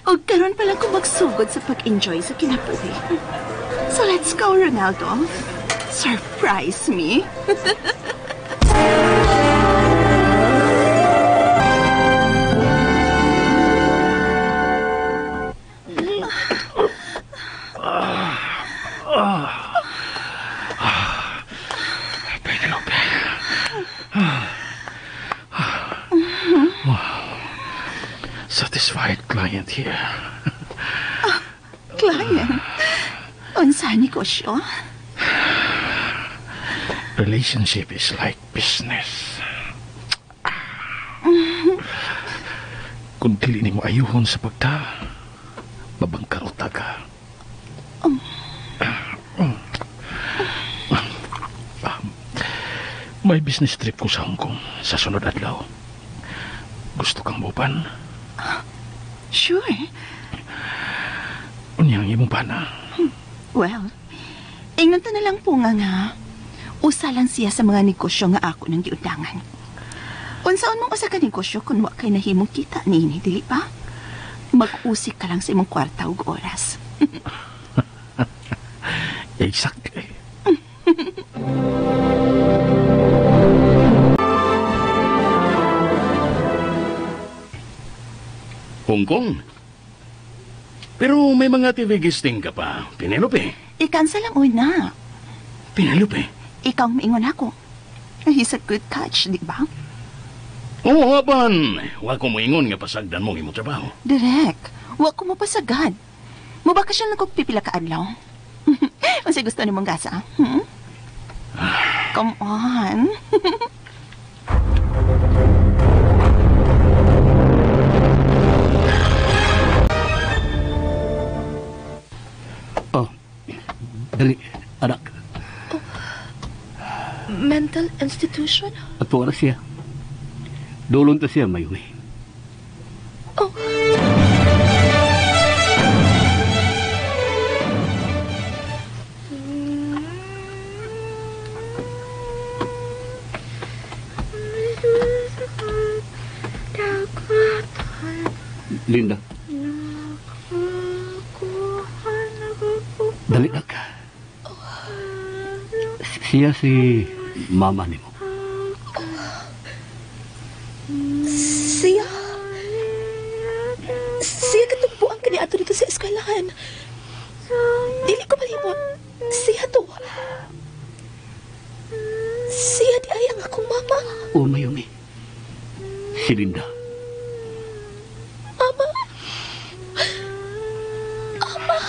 Speaker 4: O karon pa lang ko magsugod sa pag-enjoy sa kinabuhi. So let's go, Ronaldo. Surprise me.
Speaker 9: Penelope. Satisfied client here.
Speaker 4: Oh, client? Unsa negosyo?
Speaker 9: Relationship is like business. Kung dili nimo ayuhon sa pagta, mabangkarota ka. May business trip ko sa Hong Kong sa sunod adlaw. Gusto kang bupan?
Speaker 4: Sure.
Speaker 9: Unya ang imong pana.
Speaker 4: Well, ingnon ta na lang po nga nga. Usa lang siya sa mga negosyo nga ako nang giundangan. Unsaon mong usa ka negosyo kung wa kay nahimong kita niini, dili pa? Mag-usik ka lang sa imong kwarta ug oras.
Speaker 9: Exactly. Hong Kong? Pero may mga TV guesting ka pa, Penelope.
Speaker 4: I-cancel ang una.
Speaker 9: Penelope?
Speaker 4: Ikaw ang maingon ako. He's a good catch, di ba?
Speaker 9: Oo, apan. Wa ko moingon nga pasagdan mo ang imong trabaho.
Speaker 4: Direk, wa ko mapasagad. Mubakasyon lang kog pipila ka adlaw. Unsay gusto nimong gasa? Hmm? Come on.
Speaker 6: Oh, dali, anak.
Speaker 15: Oh, mental institution?
Speaker 6: Ato na siya. Dulon ta siya, Mayumi.
Speaker 15: Oh.
Speaker 6: Linda. Dali na ka. Siya si mama nimo.
Speaker 15: Siya? Siya katugbuan ka ni ato dito sa eskwelahan. Dili ko malimot. Siya to. Siya di ay ang akong mama.
Speaker 6: O Mayumi. Si Linda.
Speaker 15: Mama. Ama.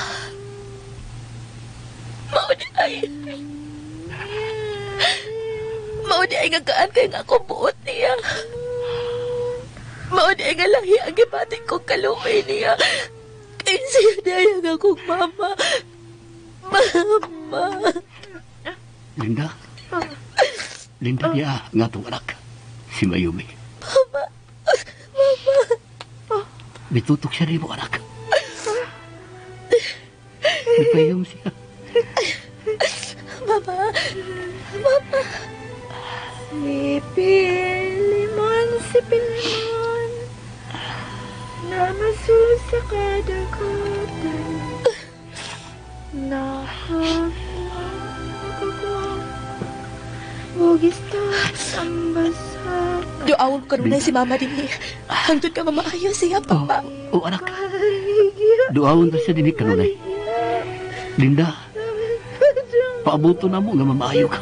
Speaker 15: Mao di ay. Mao di ay nga gaan kay nga ako buot niya. Mao di ay nga lahi ang gibati ko kaluoy niya. Kay siya di ay ang akong mama. Mama.
Speaker 6: Linda. Linda niya nga tong anak. Si Mayumi.
Speaker 15: Mama. Mama.
Speaker 6: Mitutok siya rin mo, anak. Nagpayom siya.
Speaker 15: Mama. Mama.
Speaker 2: Si Pilimon, si Pilimon, namasul sa kadagutan. Nakakuha, nakakuha, bugis tas ang basa.
Speaker 15: Duawag ko kanunay si Mama din eh. Hangtod ka mamaayo siya, Papa.
Speaker 6: Oh, anak. Duawon ta siya din kanunay. Linda, paabuto na mo nga mamaayo ka.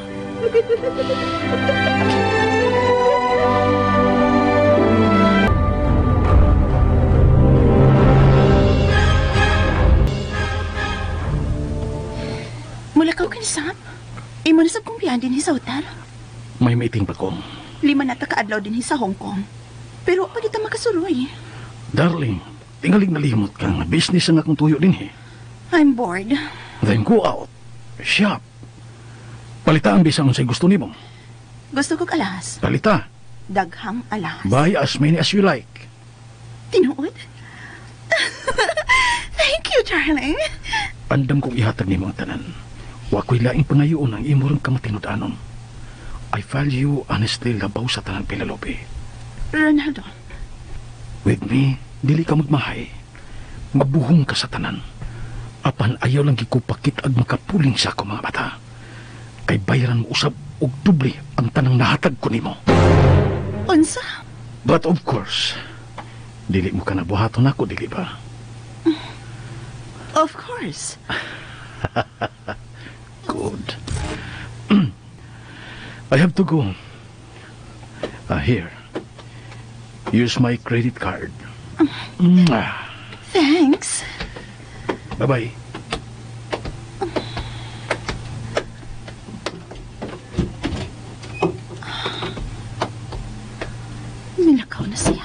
Speaker 4: Mulakaw ka ni Sam. Imo na sa kumpiyan din sa hotel.
Speaker 9: May meeting pa ko.
Speaker 4: 5 na ta kaadlaw din sa Hong Kong. Pero pag kita makasuroy.
Speaker 9: Darling, tingaling nalimot ka nga business ang akong tuyo din eh.
Speaker 4: I'm bored.
Speaker 9: Then go out. Shop. Palita ang bisang unsay gusto nimo.
Speaker 4: Gusto kog alahas.
Speaker 9: Palita.
Speaker 4: Daghang alahas.
Speaker 9: Buy as many as you like.
Speaker 4: Tinuod? Thank you, darling.
Speaker 9: Andam kong ihatag nimo ang tanan. Wa ko'y laing pangayoon ang imo rang kamatinud-anon. I value honestly labaw sa tanan, Penelope.
Speaker 4: Ronaldo.
Speaker 9: With me, dili ka magmahay. Mabuhong ka sa tanan. Apan ayaw lang gikupakit ag makapuling sa ako mga bata. Kay bayaran mo usab og doble ang tanang nahatag ko nimo.
Speaker 4: Unsa?
Speaker 9: But of course, dili mo ka nabuhaton ako, dili ba?
Speaker 4: Of course.
Speaker 9: Good. I have to go. Here. Use my credit card.
Speaker 4: Thanks.
Speaker 9: Bye-bye.
Speaker 4: Nilakaw na siya.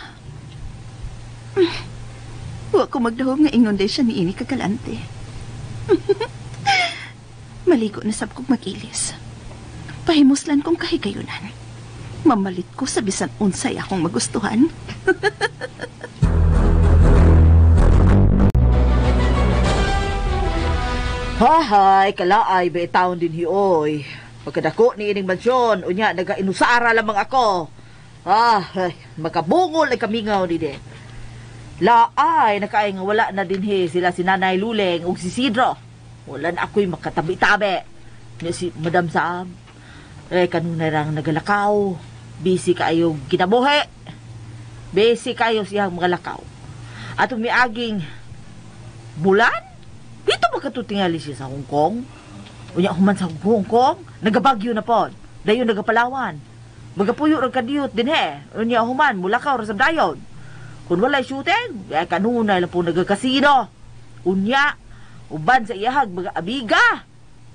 Speaker 4: Wa ko magdahom nga ingon day siya niini kagalante. Maligo na sab kog mag-ilis. Pahimuslan kong kahigayunan. Mamalit ko sa bisan unsay akong magustuhan.
Speaker 8: Hahay, kalaay, ba taon din hioy. Pagkadako ni ining mansyon, unya, nagainusara lamang ako. Ah, ay, makabungol ay kamingaw ni de. Laay, nakaay nga wala na din he sila si Nanay Luleng ug si Sidro. Wala na ako'y makatabi-tabi. Ni si Madam Sam, eh, kanunay rang nagalakaw. Busy kayo kinabuhi. Busy kayo siyang mga lakaw. At umiaging bulan? Dito makatutingali siya sa Hong Kong. Unya human sa Hong Kong, nagabagyo na po. Dayon nagapalawan. Magapuyo ra kadiyot din he. Unya human mulakaw ra sa dayon. Kung walay shooting, ay kanunay lang po nagakasino. Unya, uban sa iyahag mga amiga.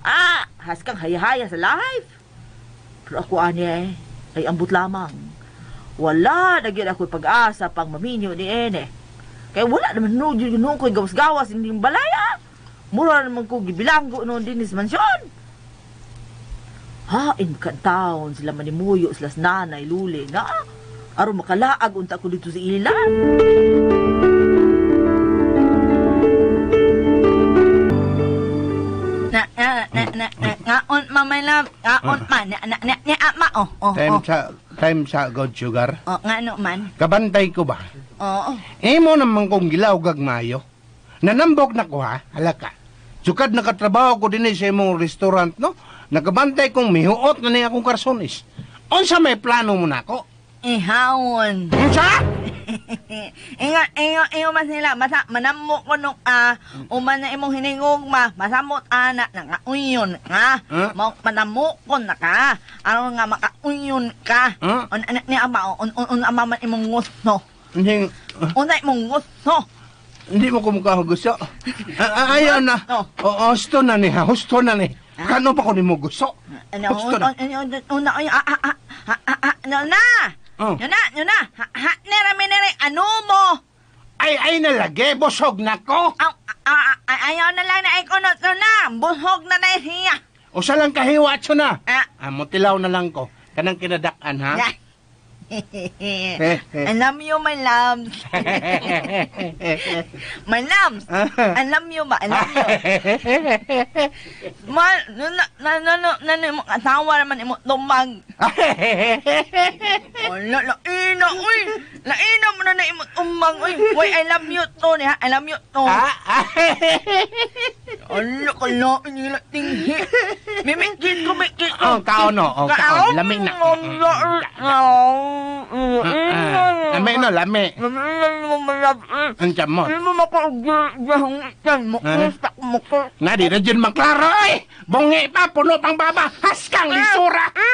Speaker 8: Ah, haskang hayahaya sa life. Pero ako ani ay ambot lamang. Wala na gyud ako'y pag-asa pang maminyo ni ene. Kaya wala naman no, no ko'y gawas-gawas hindi balaya. Mura naman ko gibilanggo noon din is mansyon. Ha, in town sila manimuyo sila sa nanay luli na. Aron makalaag unta ko dito sa ila.
Speaker 7: Na na na na ngaon ma my love, ngaon ma na na na na ma oh oh.
Speaker 5: Time sa God sugar.
Speaker 7: Oh, ngano man?
Speaker 5: Kabantay ko ba?
Speaker 7: Oo.
Speaker 5: Imo naman kong gilawgag mayo. Nanambok na ko ha, halaka. Sukad nakatrabaho ko dinhi sa imong restaurant no. Nakabantay kong mihuot na ni akong karsonis. Unsa may plano mo nako?
Speaker 7: Ihawon.
Speaker 5: Unsa?
Speaker 7: Ingon, ingon, ingon man sila. Masa, manammo ko nung, uman na imong hiningog ma. Masamot, ana, nakauyon ka.
Speaker 5: Huh?
Speaker 7: Manammo ko na ka. Aron nga, makauyon ka.
Speaker 5: Huh?
Speaker 7: On, ana, ni ama, on, ama man imong gusto.
Speaker 5: Hindi,
Speaker 7: Unsa imong gusto?
Speaker 5: hindi mo kumukha gusto. Ayaw na. Oo, husto na ni ha, husto na ni. Kano pa ko nimo gusto?
Speaker 7: Ano,
Speaker 5: Husto na.
Speaker 7: una, ano na?
Speaker 5: Oh.
Speaker 7: Yun na, yun na. Ha, nere, nere, ano mo?
Speaker 5: Ay, nalagi, busog na ko.
Speaker 7: Ayaw na lang na ikaw na, na, busog na na siya.
Speaker 5: Usa lang kahiwat na.
Speaker 7: Ah.
Speaker 5: Mutilaw na lang ko. Kanang kinadakan, ha?
Speaker 7: Alam you, my loves. My loves. Alam you ba? Alam you. Ma, na, na, na, na, na, na, asawa naman imo tumag. Wala, laina, uy. Laina mo na na imo tumag, uy. Uy, I love you to, niya. I love you to. Ala, kalain nila tinghi. Mimikit ko, mikit ko.
Speaker 5: Oh, kaon no. Oh, kaon. Lami na. Lami no, lami. Ang chamot. Na, di na dyan maklaro, eh. Bungi pa, puno pang baba. Haskang lisura. Ha?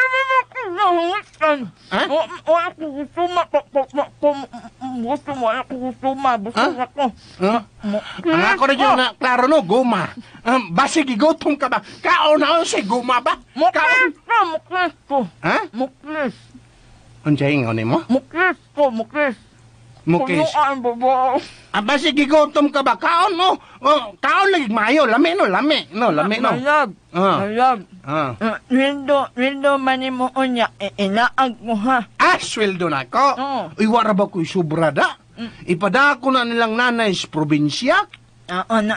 Speaker 5: Ang ako na dyan na klaro no, guma. Basig igutom ka ba? Kaon na si guma ba? Kaon. Ha?
Speaker 13: Muklis.
Speaker 5: Unsa ingon nimo?
Speaker 13: Muklis ko, muklis.
Speaker 5: Mukis.
Speaker 13: Punuan, baba.
Speaker 5: Basig gigutom ka ba? Kaon mo. Oh, kaon lagi maayo, lami no, lami. No, lami no.
Speaker 13: Mayab. Mayab. Sweldo man nimo unya, inaag mo ha.
Speaker 5: Ah, sweldo na ko. Uy, wara ba ko'y sobra da? Ipadako na nilang nanay sa probinsya.
Speaker 13: Ang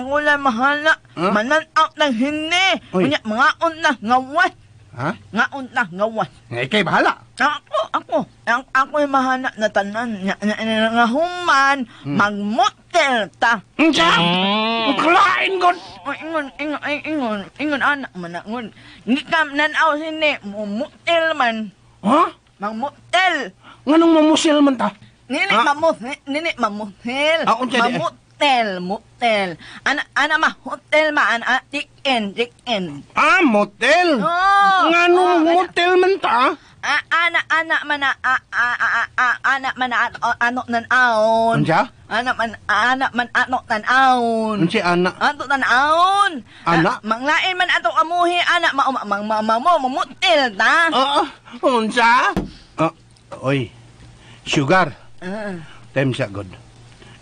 Speaker 13: ulan mahala. Mananaw ng hindi. Unya, mga na ngawas.
Speaker 5: Ha?
Speaker 13: Ngaon na, ngawas.
Speaker 5: Eh, ikay bahala.
Speaker 13: Ako. Ako yung mahala na tanan. Nga human, magmotel ta.
Speaker 5: Unsa? Klain god!
Speaker 13: Ingon, anak man, ingon. Ngikam nanaw sini, mumotel man.
Speaker 5: Ha?
Speaker 13: Magmotel.
Speaker 5: Nganong mamusil man ta?
Speaker 13: Nini mamusil.
Speaker 5: Ah, unsa di?
Speaker 13: Mamutel, motel. Ana ma, hotel ma, ana, chicken, chicken.
Speaker 5: Ah, motel?
Speaker 13: Oh,
Speaker 5: Nganong motel man ta?
Speaker 13: Ana man ana man ano nan aon.
Speaker 5: Unsa?
Speaker 13: Ana man ano nan aon.
Speaker 5: Unsa ana?
Speaker 13: Ato nan aon.
Speaker 5: Ana?
Speaker 13: Manglain man ato amuhi ana ma ma motel ta.
Speaker 5: Oo, unsa? Oy. Sugar. Time sa god.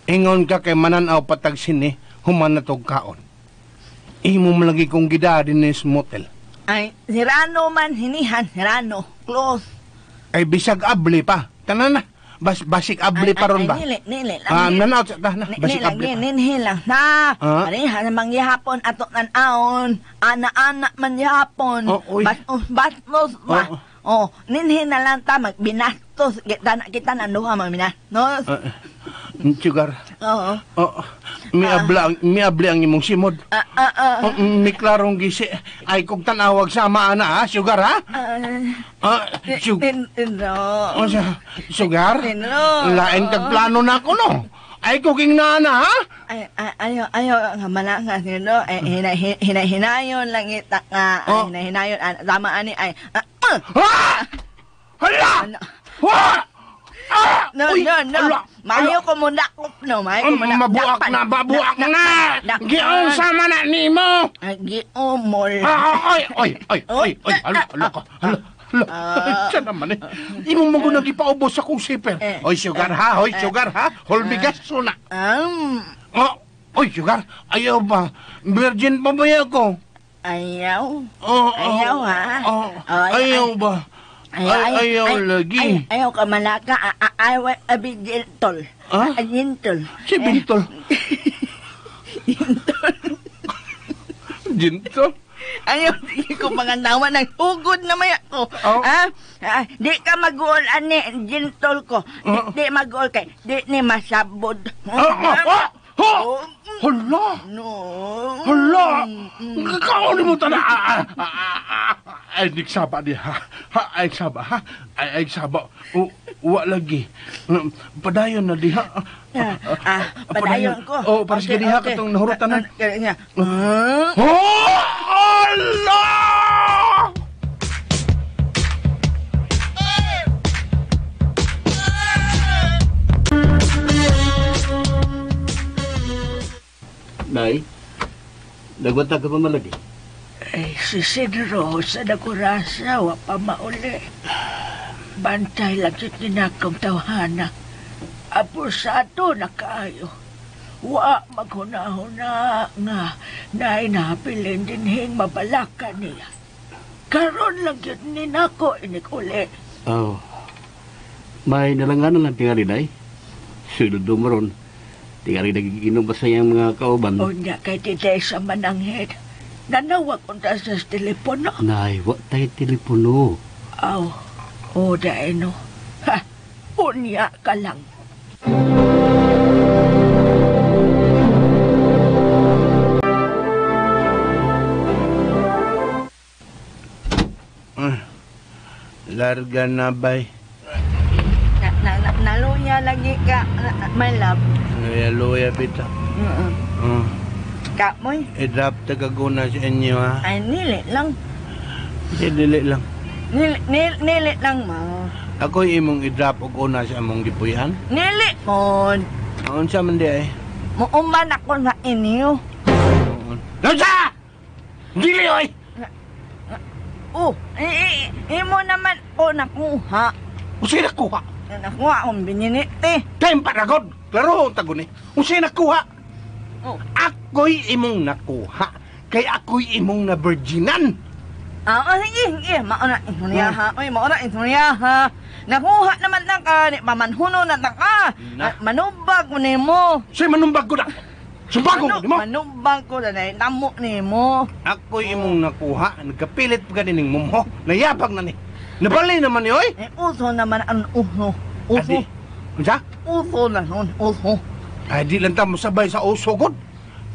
Speaker 5: Ingon ka kay mananaw patag sini, human na tog kaon. Imo man lagi kong gida din sa motel.
Speaker 13: Ay, sirano man hinihan, sirano. Close.
Speaker 5: Ay, bisag abli pa. Tanan na. Basik abli pa ron ba?
Speaker 13: Nili, nili.
Speaker 5: Nanaw sa ta na. Basik abli pa.
Speaker 13: Nili lang na. Pareha namang gihapon ato nan-aon. Ana-ana man gihapon. Bastos ba? Oh, ninhi na lang ta magbinastos. Kita na duha magbinastos.
Speaker 5: Sugar.
Speaker 13: Oo.
Speaker 5: Oh, miabli ang imong simod. Mi klarong gisi. Ay kog tan-awag sama ana ha, sugar ha? Sugar? Lain kag plano na ko no. Ay kog ingna ha?
Speaker 13: Ay ayo nga malanga sino. Ay hinahinayon lang ita nga. Ay hinahinayon tama ani ay.
Speaker 5: Ha! Hala! Ha!
Speaker 7: No,
Speaker 5: Uy,
Speaker 7: no, no.
Speaker 5: ala,
Speaker 7: Maayo ko mo nakop, no. Maayo ko mo nakop.
Speaker 5: Mabuak na, mabuak na. Giunsa man na nimo?
Speaker 7: Giumol.
Speaker 5: Ah, ay, ay, ay, ay, ay, hala, hala ka, hala. Hala, siya naman eh. Imong mo nang ipaubos sa kong siper. Oy, sugar ha, oy, sugar ha. Holbigas suna. Oh, oy, sugar. Ayaw ba? Virgin pa ba ako?
Speaker 7: Ayaw.
Speaker 5: Oh,
Speaker 7: Ayaw, ha?
Speaker 5: Oh,
Speaker 7: Ay,
Speaker 5: ayaw ba? Ay, ayaw lagi.
Speaker 7: Ay, ayaw ka malaka. Ayaw, abi, gintol.
Speaker 5: Ha?
Speaker 7: Gintol.
Speaker 5: Si Bintol. Gintol?
Speaker 7: Ayaw, sige ko mga nawa ng hugod na may ako.
Speaker 5: Oh.
Speaker 7: Ha? Ah, di ka mag-uol, ani, gintol ko. Di, di mag-uol kay, di ni masabod.
Speaker 5: Ah, ah, Hala!
Speaker 7: No.
Speaker 5: Hala! Kaon mo tana! Ay, nagsaba di ha. Ha, ay saba ha. Ay, ay saba. Wa lagi. Padayon na di ha.
Speaker 7: Ah, padayon ko.
Speaker 5: Oh, para sige diha katong nahurutanan.
Speaker 7: Kaya
Speaker 5: Oh! Hala!
Speaker 6: Nay, nagwanta ka pa malagi.
Speaker 12: Ay, si Sidro sa nagurasa, wa pa mauli. Bantay lang si tinakong tawhana. Abusado na kaayo. Wa maghuna-huna nga nainahabilin dinhing mabalaka niya. Karon lang yun ni nako inikuli.
Speaker 6: Oh. May nalanganan lang tingali, Nay. Sulod mo ron. Tingali nagiginom ba sa iyang mga kauban?
Speaker 12: Unya kay titay sa mananghid. Nanawag unta sa telepono.
Speaker 6: Nay, wa tayo telepono.
Speaker 12: Aw, o daeno. Ha, unya ka lang.
Speaker 5: Larga na, bay.
Speaker 7: Na, na, na, naluya lagi ka, my love.
Speaker 5: Luya, pita.
Speaker 7: Mm Ka moy.
Speaker 5: I-drop tagaguna sa inyo, ha?
Speaker 7: Ay, nili lang.
Speaker 5: Hindi, dili lang.
Speaker 7: Nili, nili, nili lang mo.
Speaker 5: Ako'y imong i-drop og una sa among gipuy-an.
Speaker 7: Nili mon.
Speaker 5: Unsa man di ay?
Speaker 7: Muuman ako sa inyo.
Speaker 5: Unsa? Dili oy!
Speaker 7: Oh, imo naman ko nakuha.
Speaker 5: Unsay nakuha?
Speaker 7: Nakuha akong bininite.
Speaker 5: Time paragod. Klaro ang tagon eh. Unsay nakuha?
Speaker 7: Oh.
Speaker 5: Ako'y imong nakuha. Kay ako'y imong na virginan.
Speaker 7: Ah, oh, sige, sige. Mauna istorya ha. Oy, mauna istorya ha. Nakuha naman na ka, ni pamanhuno na ta ka.
Speaker 5: Na.
Speaker 7: Manubag ko nimo.
Speaker 5: Say manumbag ko na. Sumbago ko nimo.
Speaker 7: Manubag ko na namo nimo.
Speaker 5: Ako'y imong nakuha. Nagkapilit pa ganining mumho. Nayabag na ni. Nabali naman ni oy.
Speaker 7: Eh, uso naman ang uso. Uso.
Speaker 5: Adi. Unsa?
Speaker 7: Uso na nun, uso.
Speaker 5: Ay, di lang ta mosabay sa uso, god.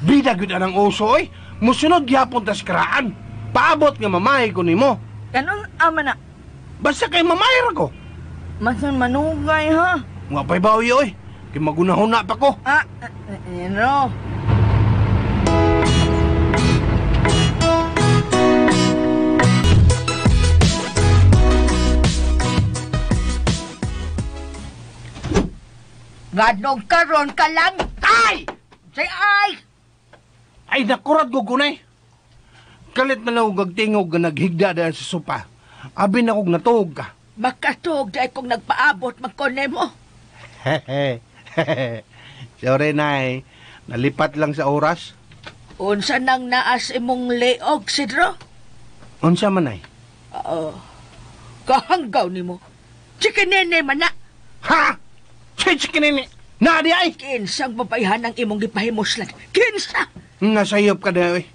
Speaker 5: Bida gyud anang uso, oy. Musunod gyapon tas karaan. Paabot nga mamahay ko nimo.
Speaker 7: Ganun ama na.
Speaker 5: Basta kay mamay ra ko.
Speaker 7: Masan manugay ha.
Speaker 5: Nga pa'y bawi, oy. Kay magunahuna pa ko.
Speaker 7: Ah, no.
Speaker 12: Ngadlong karon ka lang.
Speaker 5: Ay!
Speaker 12: Say ay!
Speaker 5: Ay, nakurat ko gunay. Kalit na lang og tingog nga naghigda dahil sa sopa. Abi na kog natuog ka.
Speaker 12: Makatuog dahil kung nagpaabot magkone mo.
Speaker 5: Sorry, Nay. Nalipat lang sa oras.
Speaker 12: Unsa nang naas imong leog, Sidro?
Speaker 5: Unsa man, Nay?
Speaker 12: Oo. Kahanggaw nimo. Chikinene man na.
Speaker 5: Ha? Chikinene? Na di ay!
Speaker 12: Kinsang babayhan ang imong gipahimuslan? Kinsa?
Speaker 5: Nasayop ka na, eh.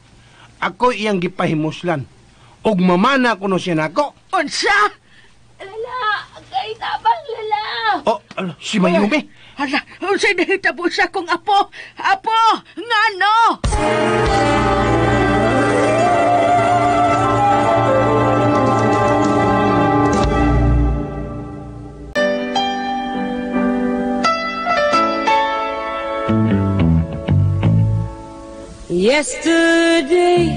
Speaker 5: Ako iyang gipahimuslan. Og mamana ko no siya nako.
Speaker 12: Unsa?
Speaker 15: Lala! Kay tabang lala!
Speaker 5: Oh, ala, si Mayumi.
Speaker 12: Hala, unsay nahitabo sa akong apo? Apo, ngano?
Speaker 2: Yesterday,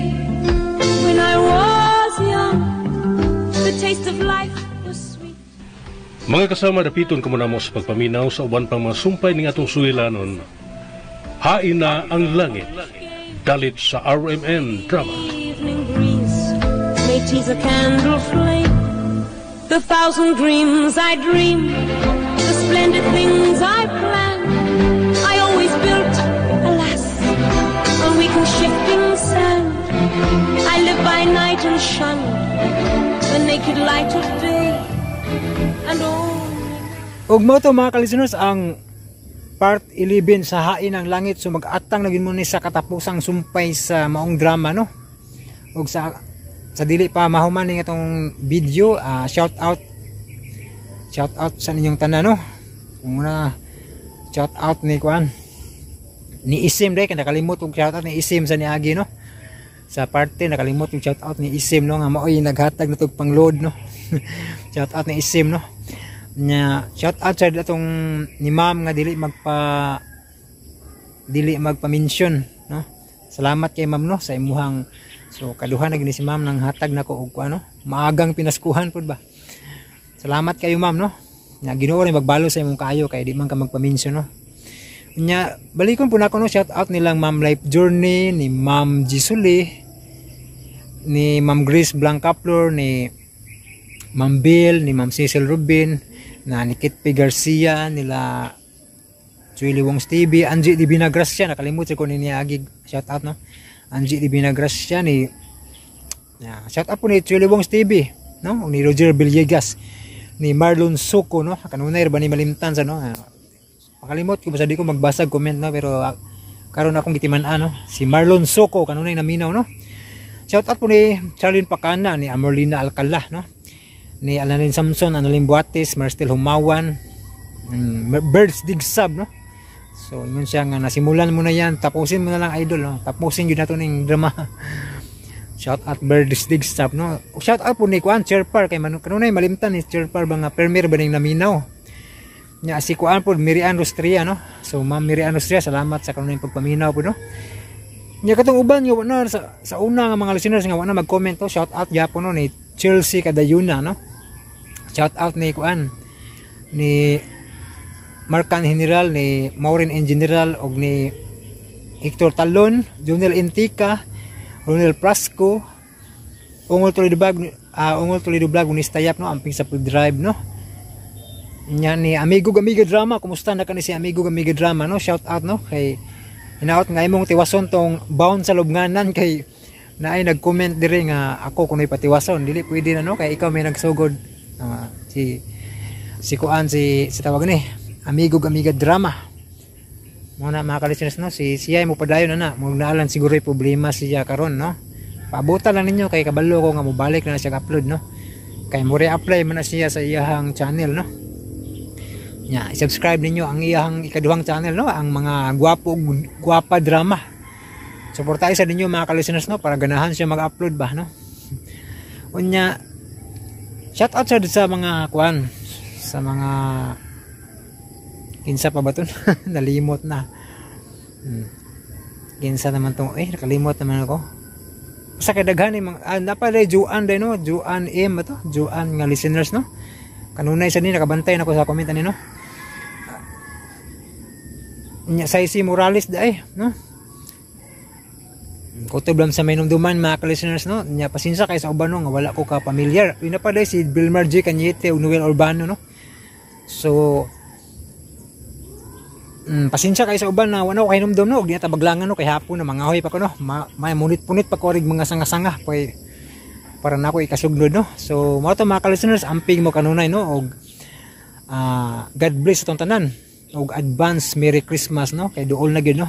Speaker 2: when I was young, the taste of life was sweet.
Speaker 3: Mga kasama, dapiton kamo namo sa pagpaminaw sa uban pang mga sumpay ning atong sulilanon. Hain na ang langit. Dalit sa RMN Drama.
Speaker 2: Evening breeze may tease a candle flame. The thousand dreams I dream, the splendid things I plan, I always built, alas, on weak and shifting sand. I live by night and shun the naked light of day. And oh,
Speaker 1: Ug mao to, mga ka-listeners, ang part 11 sa Hain ang Langit. So mag-atang na gid mo ni sa katapusang sumpay sa maong drama, no. Ug sa dili pa mahuman ning atong video, shout out, shout out sa ninyong tanan, no. Una, shout out ni kuan, ni Isim day, kay nakalimot og shout out ni Isim sa niagi, no. Sa parte nakalimot yung shout out ni Isim, no, nga maoy naghatag na tog pang-load, no. Shout out ni Isim, no. Nya shout out sa atong ni ma'am nga dili magpa-mention, no. Salamat kay ma'am, no, sa imuhang, so kaduha na gini si ma'am nang hatag nako og kuan, no, maagang pinaskuhan pud ba. Salamat kayo, ma'am, no. Nya Ginoo rin magbalo sa imong kaayo kay di man ka magpa-mention, no. Nya balikon po nako, no, shout out nilang Ma'am Life Journey, ni Ma'am Gisuli, ni Ma'am Grace Blancaflor, ni Ma'am Bill, ni Ma'am Cecil Rubin, na ni Kit P. Garcia, nila Chuy Wongs TV, Angie Divina Gracia, nakalimot ko ni niagi shout out, no. Angie Divina Gracia ni ya, shout out po ni Chuy Wongs TV, no, ni Roger Villegas, ni Marlon Soco, no. Kanunay ba ni malimtan sa, no. Makalimot ko basta di ko magbasag comment, no, pero karon akong gitiman-an, no. Si Marlon Soco kanunay naminaw, no. Shout out po ni Charlene Pacana, ni Amorlina Alcala, no, ni Alanin Samson, Analin Buates, Marstel Humawan, Birds Dig Sub, no. So, yun siya nga, nasimulan mo na yan, tapusin mo na lang, idol, no. Tapusin yun na to ning drama. Shout out Birds Dig Sub, no. Shout out po ni Kuan, Chairpar, kay manu, kanunay malimtan ni Chairpar ba nga permir ba ning naminaw. Nya si Kuan po, Mirian Rostria, no. So, Ma'am Mirian Rostria, salamat sa kanunay pagpaminaw po, no. Nya katong uban nga na sa una nga mga listeners nga wa na mag-comment to, shout out gyapon, no, ni Chelsea Cadayuna, no. Shout out ni Kuan, ni Marcan General, ni Maureen N. General og ni Hector Talon, Junel Intika, Ronel Prasco, Ungol Toledo Vlog, Ungol Toledo Vlog, Unis Tayap, no, amping sa pag-drive, no. Nya ni Amigo Gamiga Drama, kumusta na kani si Amigo Gamiga Drama, no? Shout out, no, kay hinaot nga imong tiwason tong bound sa lubnganan kay naay nag-comment dire nga ako kuno'y patiwason. Dili pwede na, no, kay ikaw may nagsugod. Si si kuan, si si tawag ni Amigo Gamiga Drama mo na, mga ka-listeners, no. Si siya mo padayon na na mo naalan siguro yung problema siya karon, no. Paabutan lang ninyo kay kabalo ko nga mobalik na siya upload, no, kay mo re-apply man na siya sa iyahang channel, no. Nya i-subscribe ninyo ang iyahang ikaduhang channel, no, ang mga gwapo gwapa drama. Suportahin sa ninyo, mga ka-listeners, no, para ganahan siya mag-upload ba, no. Unya shout out sa mga kuan, sa mga kinsa pa ba to, nalimot na. Kinsa naman tong, eh, nakalimot naman ako. Sa kay daghan ni mga napalay Juan day, no, Juan M ba to, Juan nga listeners, no. Kanunay sa ni nakabantay na ko sa comment ani, no. Nya Saisi Morales day, no. Kutob lang sa may numduman, mga ka-listeners, no. Nya pasensya kay sa uban, no, nga wala ko ka familiar. Yun na pa day si Bilmar J. Cañete ug Noel Urbano, no. So pasensya kay sa uban na wala ko kahinumdum, no, ug di na tabaglangan, no, kay hapon na mangahoy pa ko, no. May munit-punit pa ko rig mga sanga-sanga kay para na ako ikasugnod, no. So mao to, mga ka-listeners, amping mo kanunay, no, og God bless atong tanan ug advance Merry Christmas, no, kay duol na gyud, no.